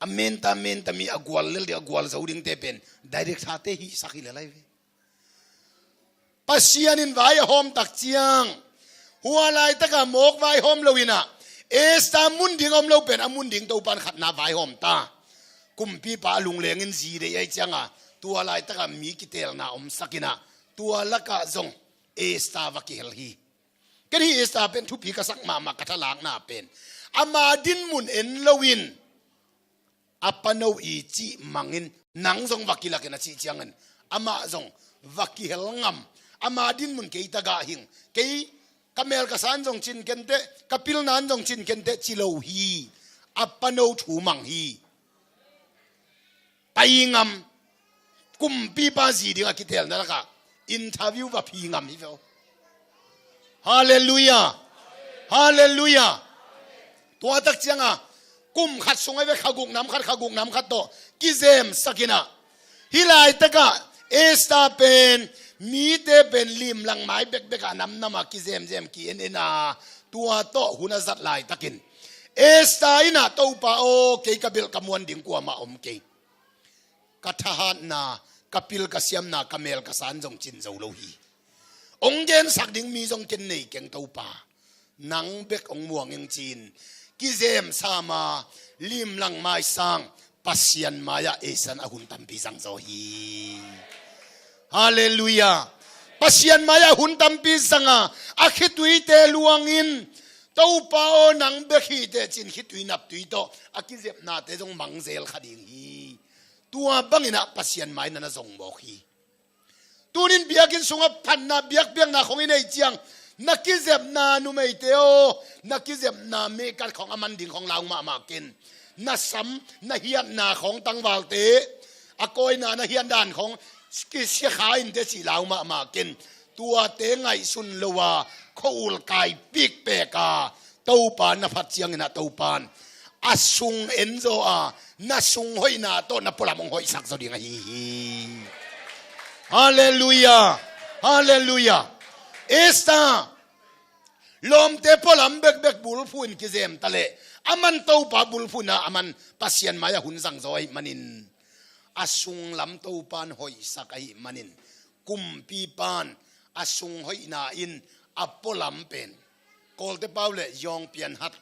A menta menta mi a gual lel ding, a gual zo dingte pen director te hihsak hi lel ahi ve. Pasian in vai a hawm tak ciang, hua laitakah mawk vaihawm loin ah, Esther mun ding a om lo pen a mun ding Topa in khatna vaihawm ta. Kumpipa a lungleng in zi deih ahi ciangah, tua laitakah mi kiteelna omsak in ah, tua lakah zong Esther va kihel hi. Ken hih Esther pen thupi ka sak mahmah, ka thalakna pen, ama dinmun en loin, a pano i cih mangin nang zong va kilak in a cih ciangin, amah zong va kihel ngam. Ama dinmun kei tagah hing, kei ka mel ka san zong cin kenteh, ka pilna in zong cin kenteh ci lo hi. A pano thu mang hi. Pai ngam. Kumpipa zi ding a kiteelna lakah interview va phi ngam hi ve aw. Halleluiah. Halleluiah. Tua tak ciangah kum khat sung ahi ve, kha guk nam khat, kha guk nam khat tawh kizemsak in ah, hih laitakah Esther pen mite pen limlang mai bekbekah namnamah kizemzem, ki-en en a, tua tawh hun a zat laitakin Esther in ah, Topa aw, kei ka belh ka muan ding kuamah om kei. Ka thahatna, ka pil ka siamna, ka mel ka san zong cin zo lo hi. Hong gensak ding mi zong ken nei keng Topa. Nang bek hong muang ing ci-in kizem sam a, limlang maisang Pasian mai-ah Esther in a hun tampi zangzaw hi. Halleluiah. Pasian mai-ah hun tampi zang a, a khituite luangin, Topa aw, nang bek hi teh ci-in khitui naptui tawh a kizepnate zong mangzel kha ding hi. Tua bangin ah Pasian mai-ah na zong mawk hi. Tunin biakinn sungah phatna biakpiakna khong i neih ciang, na kizepna, numeite aw, na kizepna meikat khong a man ding khong lau mahmah ken. Na sam, na hiatna khong, tangvalte a kawina na hiat dan khong kisia kha inteh cih lau mahmah ken. Tuate ngaihsun lo a, khua-ul kai pikpek a, Topa na phat ciangin ah Topa in a sung en zaw a, na sung hoihna tawh na pualam hong hoihsak zaw ding ahi hi. Halleluiah. Halleluiah. Esther, lawmte pualam bekbek bulphuh in kizem taleh, a man Topa bulphuhna, a man Pasian mai-ah hun zangzaw ahih manin, a sunglam Topa in hoihsak ahih manin, kumpipa in a sung hoihna in a pualam pen, Kawlte pau leh yawng pianhat.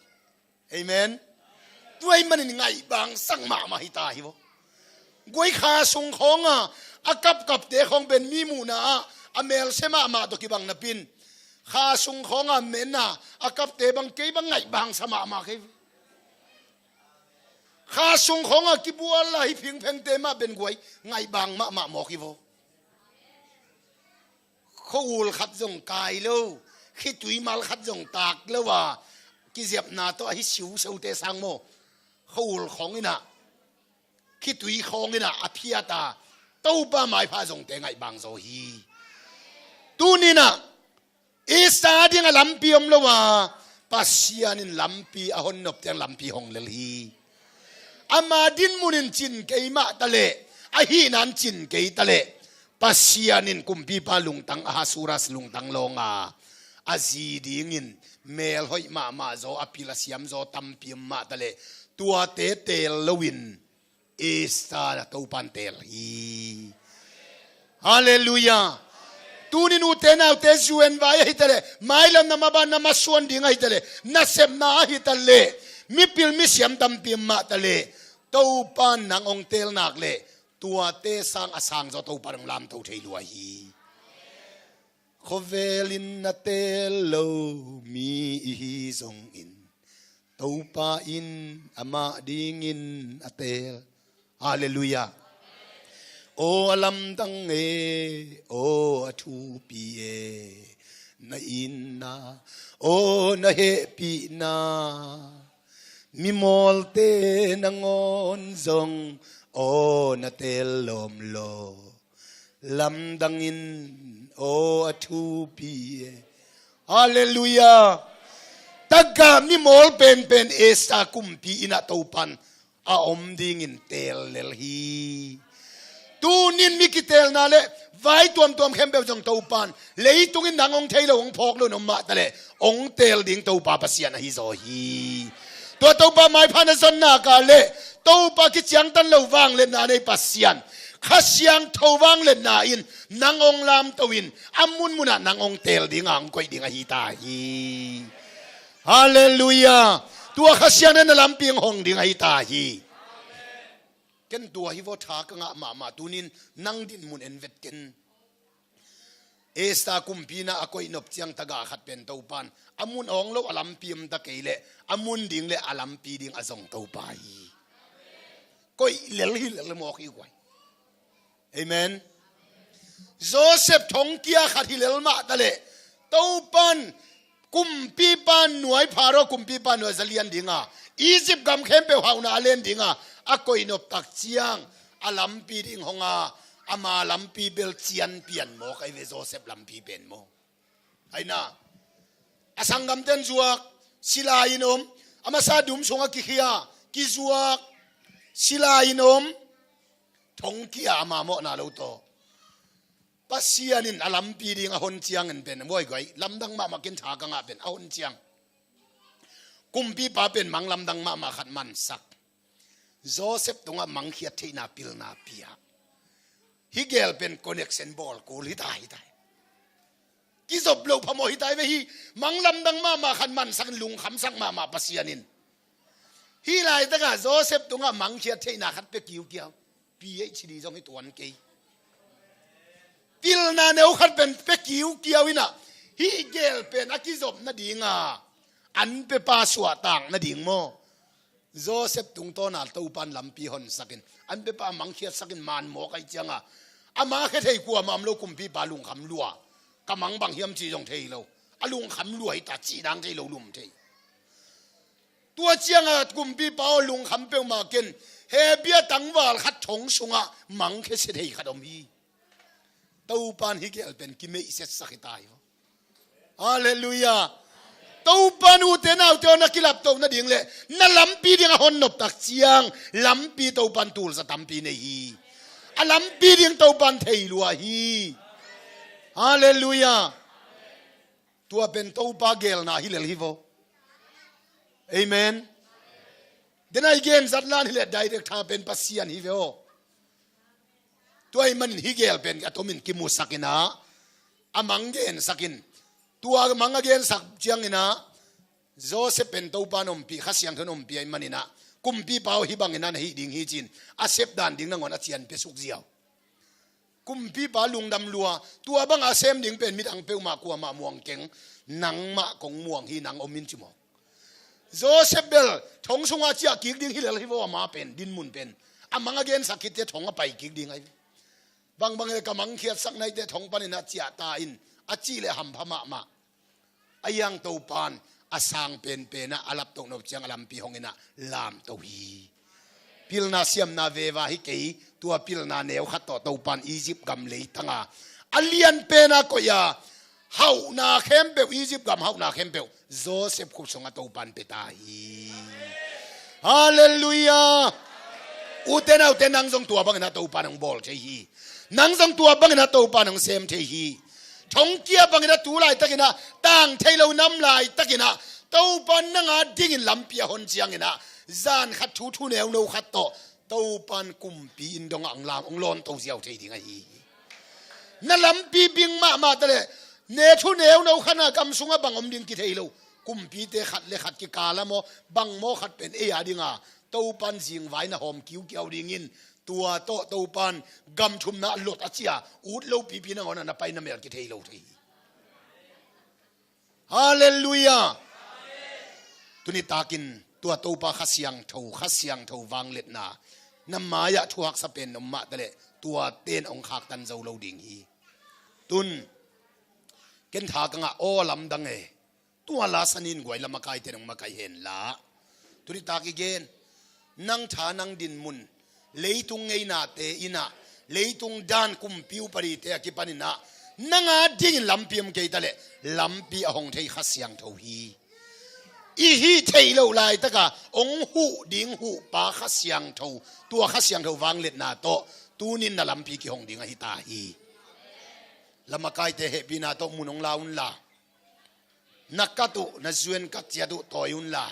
Amen. Tua ahih manin ngaihbangsak mahmah hi ta hi vaw. Guai, kha sung khawngah a kapkapte khawng pen mi muhna ah a melse mahmah tawh kibang napi-in, kha sung khawngah men a a kapte bang, kei bang ngaihbangsa mahmah kei. Kha sung khawngah kibual a hih phingphengte mah pen guai, ngaihbang mahmah mawk hi vaw. Khua-ul khat zong kai lo, khitui mal khat zong tak lo a, kizepna tawh a hi siusote sang maw, khua-ul khawng in ah, khitui khawng in ah a phiat a, Topa maipha zongte ngaihbang zaw hi. Tuninah Esther ding a lampi om lo a, Pasian in lampi a hon nop tiang lampi hong lel hi. Ama dinmun in cin kei mah taleh, ahihnan cin kei taleh, Pasian in kumpipa lungtang, Ahasuerus lungtang lawnga, a zi dingin melhoih mahmah zaw, a pil a siam zaw tampi om mah taleh, tuate teel loin Esther Topan teel hi. Halleluiah. Tunin ute naute, U N vai ahi taleh, mailam na maban na masuan ding ahi taleh, nasepna ahi taleh, mipil misiam tampi mah taleh, Topan nang hong teel nak leh, tuate sang a sang zaw Topan hong lamto thei lua hi. Khovel in na teel lo mi i hi zongin, Topa in amah dingin a teel. Halleluiah. Aw a lamdang e, aw a thupi e, na itna, aw na hehpihna, mimawlte nangawn zong aw na teel lawm lo. Lamdang in aw a thupi e. Halleluiah. Tagah mimawl penpen Esther kumpi innah Topan a om dingin teel lel hi. Tunin mi kiteelna le vai tuamtuam khempeuh zong Topan leitungin nang hong thei lo, hong phawk lo in om mah taleh, hong teel ding Topa Pasian ahi zaw hi. Tua Topa maipha na zon nak leh, Topa kiciangtan lo vangliatna nei Pasian, Kha Siangtho vangliatna in nang hong lamto in, a munmunah nang hong teel dinga hong koih ding ahi ta hi. Halleluiah. Tua Kha Siangtho in na lampi hong hong ding ahi ta hi. Ken tua hi vaw, tha ka ngah mahmah. Tunin nang dinmun en vet ken. Esther kumpi innah a koih nop ciang tagah khat pen Topan a mun awng lo a lampi om ta kei leh, a mun ding le a lampi ding a zong Topa hi. Koih lel hi lel mawk hi guai. Amen. Joseph thongkia khat hi lel mah taleh, Topan kumpipa nuai, Pharaoh kumpipa nuai za lian dinga, Egypt gam khempeuh hauhna a len dinga a koih nop tak ciang a lampi ding hong a, ama lampi bel cian pian mawk ahi ve, Joseph lampi pen maw. Aina, a sanggamten zuak, sila in om, a masa dum sungah kikhia, kizuak, sila in om, thongkia, ama mawhna lo tawh. Pasian in a lampi ding a hon ciangin pen, buaiguai, lamdang mahmah, ken tha ka ngah pen a hon ciang, kumpipa pen mang lamdang mahmah khat mansak. Joseph tungah mangkhiat theihna pilna pia. Hih gel pen connection bawl kul hi ta, hi ta. Kizop loh phamawh hi ta hi ve. Hih mang lamdang mahmah khat mansakin lungkhamsak mahmah Pasian in. Hih laitakah Joseph tungah mangkhiat theihna khat pia kiukiau. PhD zong hi tuan kei. Pilna neu khat pen pia kiukiau innah, hih gel pen a kizop nadinga an pepa suahtak nading maw. Joseph tungtawna Topan lampi honsakin, an pepa mangkhiatsakin man mawk ahi cianga, ama khe thei kuamah om lo, kumpipa lungkham lua. Ka mang bang hiam cih zong thei lo. A lungkham lua hi ta, cih dang thei lo, lum thei. Tua cianga kumpipa aw, lungkham peuhmah ken, he bia tangval khat thong sungah mangkhe sia thei khat om hi. Topan hih gel pen kimeihsetsak hi ta hi. Halleluiah. Topan ute naute aw, na kilaptoh nading le na lampi ding a hon nop tak ciang, lampi Topan tulsa tampi nei hi. A lampi ding Topan thei lua hi. Halleluiah. Tua pen Topa gelna hi lel hi vaw. Amen. Dena i gen zat lan hileh direct tha pen Pasian hi ve aw. Tua ahih manin hih gel pen a tomin kimusakin ah, a mang gensakin. Tua mang a gensak ciangin ah, Joseph pen Topa in ompih, Kha Siangtho in ompih ahih manin ah, kumpipa aw, hih bangin ah na hih ding hi ci-in a sep dan ding nangawn a cian pia suk ziau. Kumpipa lungdam lua, tua banga sem ding pen midang peuhmah kuamah muang keng, nangmah kong muang hi, nang om in ci mawk. Joseph bel thong sungah ciah kik ding hi lel hi vaw, ama pen, dinmun pen. A mang a gensak khitte thong a pai kik ding ahi. Bangbang le ka mangkhiatsak naite thong panin a ciah ta in, a cih leh hampha mahmah. A hiang Topan a sang penpen ah a laptoh nop ciang a lampi hong in ah lamto hi. Pilna siamna veva hi kei, tua pilna neu khat tawh Topan Egypt gam leitanga a lianpen a koih a, hauhna khempeuh, Egypt gam hauhna khempeuh Joseph khut sungah Topan pia ta hi. Halleluiah. Ute naute, nang zong tua bangin ah Topan hong bawl thei hi. Nang zong tua bangin ah Topan hong sem thei hi. Thongkia bangin ah tu laitakin ah, tang thei lo nam laitakin ah, Topan nang a dingin lampi a hon ciangin ah, zan khat thu thuneuno khat tawh Topan kumpi inn dongah hong lam, hong lawnto ziau thei ding ahi hi. Na lampi bing mahmah ta leh, ne thuneuno khat a gam sungah bang om ding kithei lo. Kumpite khat le khat kikal a maw, bang maw khat pen ei a dinga Topan zingvai na hawm kiukiau dingin, tua tawh Topan gam thumna a lot a cia, ut lo pipi nangawn ah na pai na mel kithei lo thei hi. Halleluiah. Tuni takin tua Topa Kha Siangtho, Kha Siangtho vangliatna na mai-ah thu haksa pen na om mah ta leh, tua ten hong khaktan zo lo ding hi. Tun ken tha ka ngah aw lamdang e. Tua la sanin guai la makaite nong makai hen la. Tuni tak i gen, nang tha nang dinmun, leitung ngeinate in ah, leitung dan kumpi uparite a kipanin ah, nang a dingin lampi om kei ta leh, lampi a hong thei Kha Siangtho hi. I hih theih loh laitaka hong huh ding huhpa Kha Siangtho, tua Kha Siangtho vangliatna tawh tunin na lampi kihong ding ahi ta hi. La makaite hehpihna tawh mun hong la unla, na kat uh, na zuan kat ciat uh tawi unla,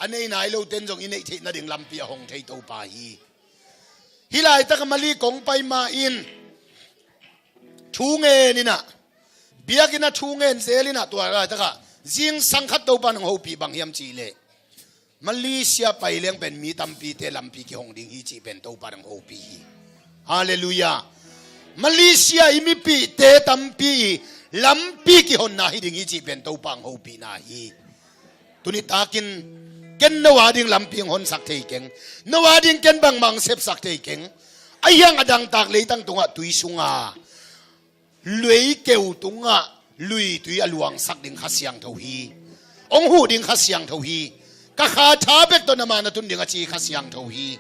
a nei nai loten zong i neih theih nading lampi a hong thei Topa hi. Hih laitaka Mali kong pai ma-in thu ngen in ah, biakinn ah thu ngen zel in ah, tua laitakah zingsang khat Topa nong hopih bang hiam cih leh, Malaysia pai leng pen mi tampite lampi kihong ding hi cih pen Topa nong hopih hi. Halleluiah. Malaysia i mipihte tampi i lampi kihonna hi ding hi cih pen Topa hong hopihna hi. Tuni takin ken no a ding lampi hong honsak thei keng. No a ding ken bangmah hong sepsak thei keng. A hiang a dangtak leitang tungah tui sunga, luikeu tungah luitui a luangsak ding Kha Siangtho hi. Hong huh ding Kha Siangtho hi. Ka kha tha bek tawh na ma na tun ding a ci Kha Siangtho hi.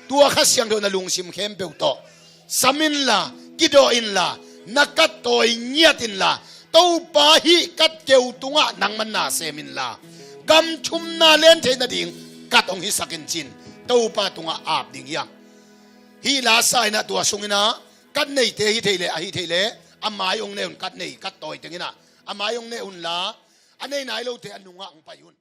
Tua Kha Siangtho na lungsim khempeuh tawh sam inla, kidawh inla, na kat tawi ngiat inla, Topa hih kat keu tungah nangman na sem inla, gam thumna len theih nading kat hong hisak in cin, Topa tungah ap ding hi hang. Hih la sa in ah, tua sung in ah, kat neite hi thei leh, ahi thei leh, a mai hong ne un, kat nei, kat tawi teng in ah, a mai hong ne unla, a nei nai lote a nungah hong pai un.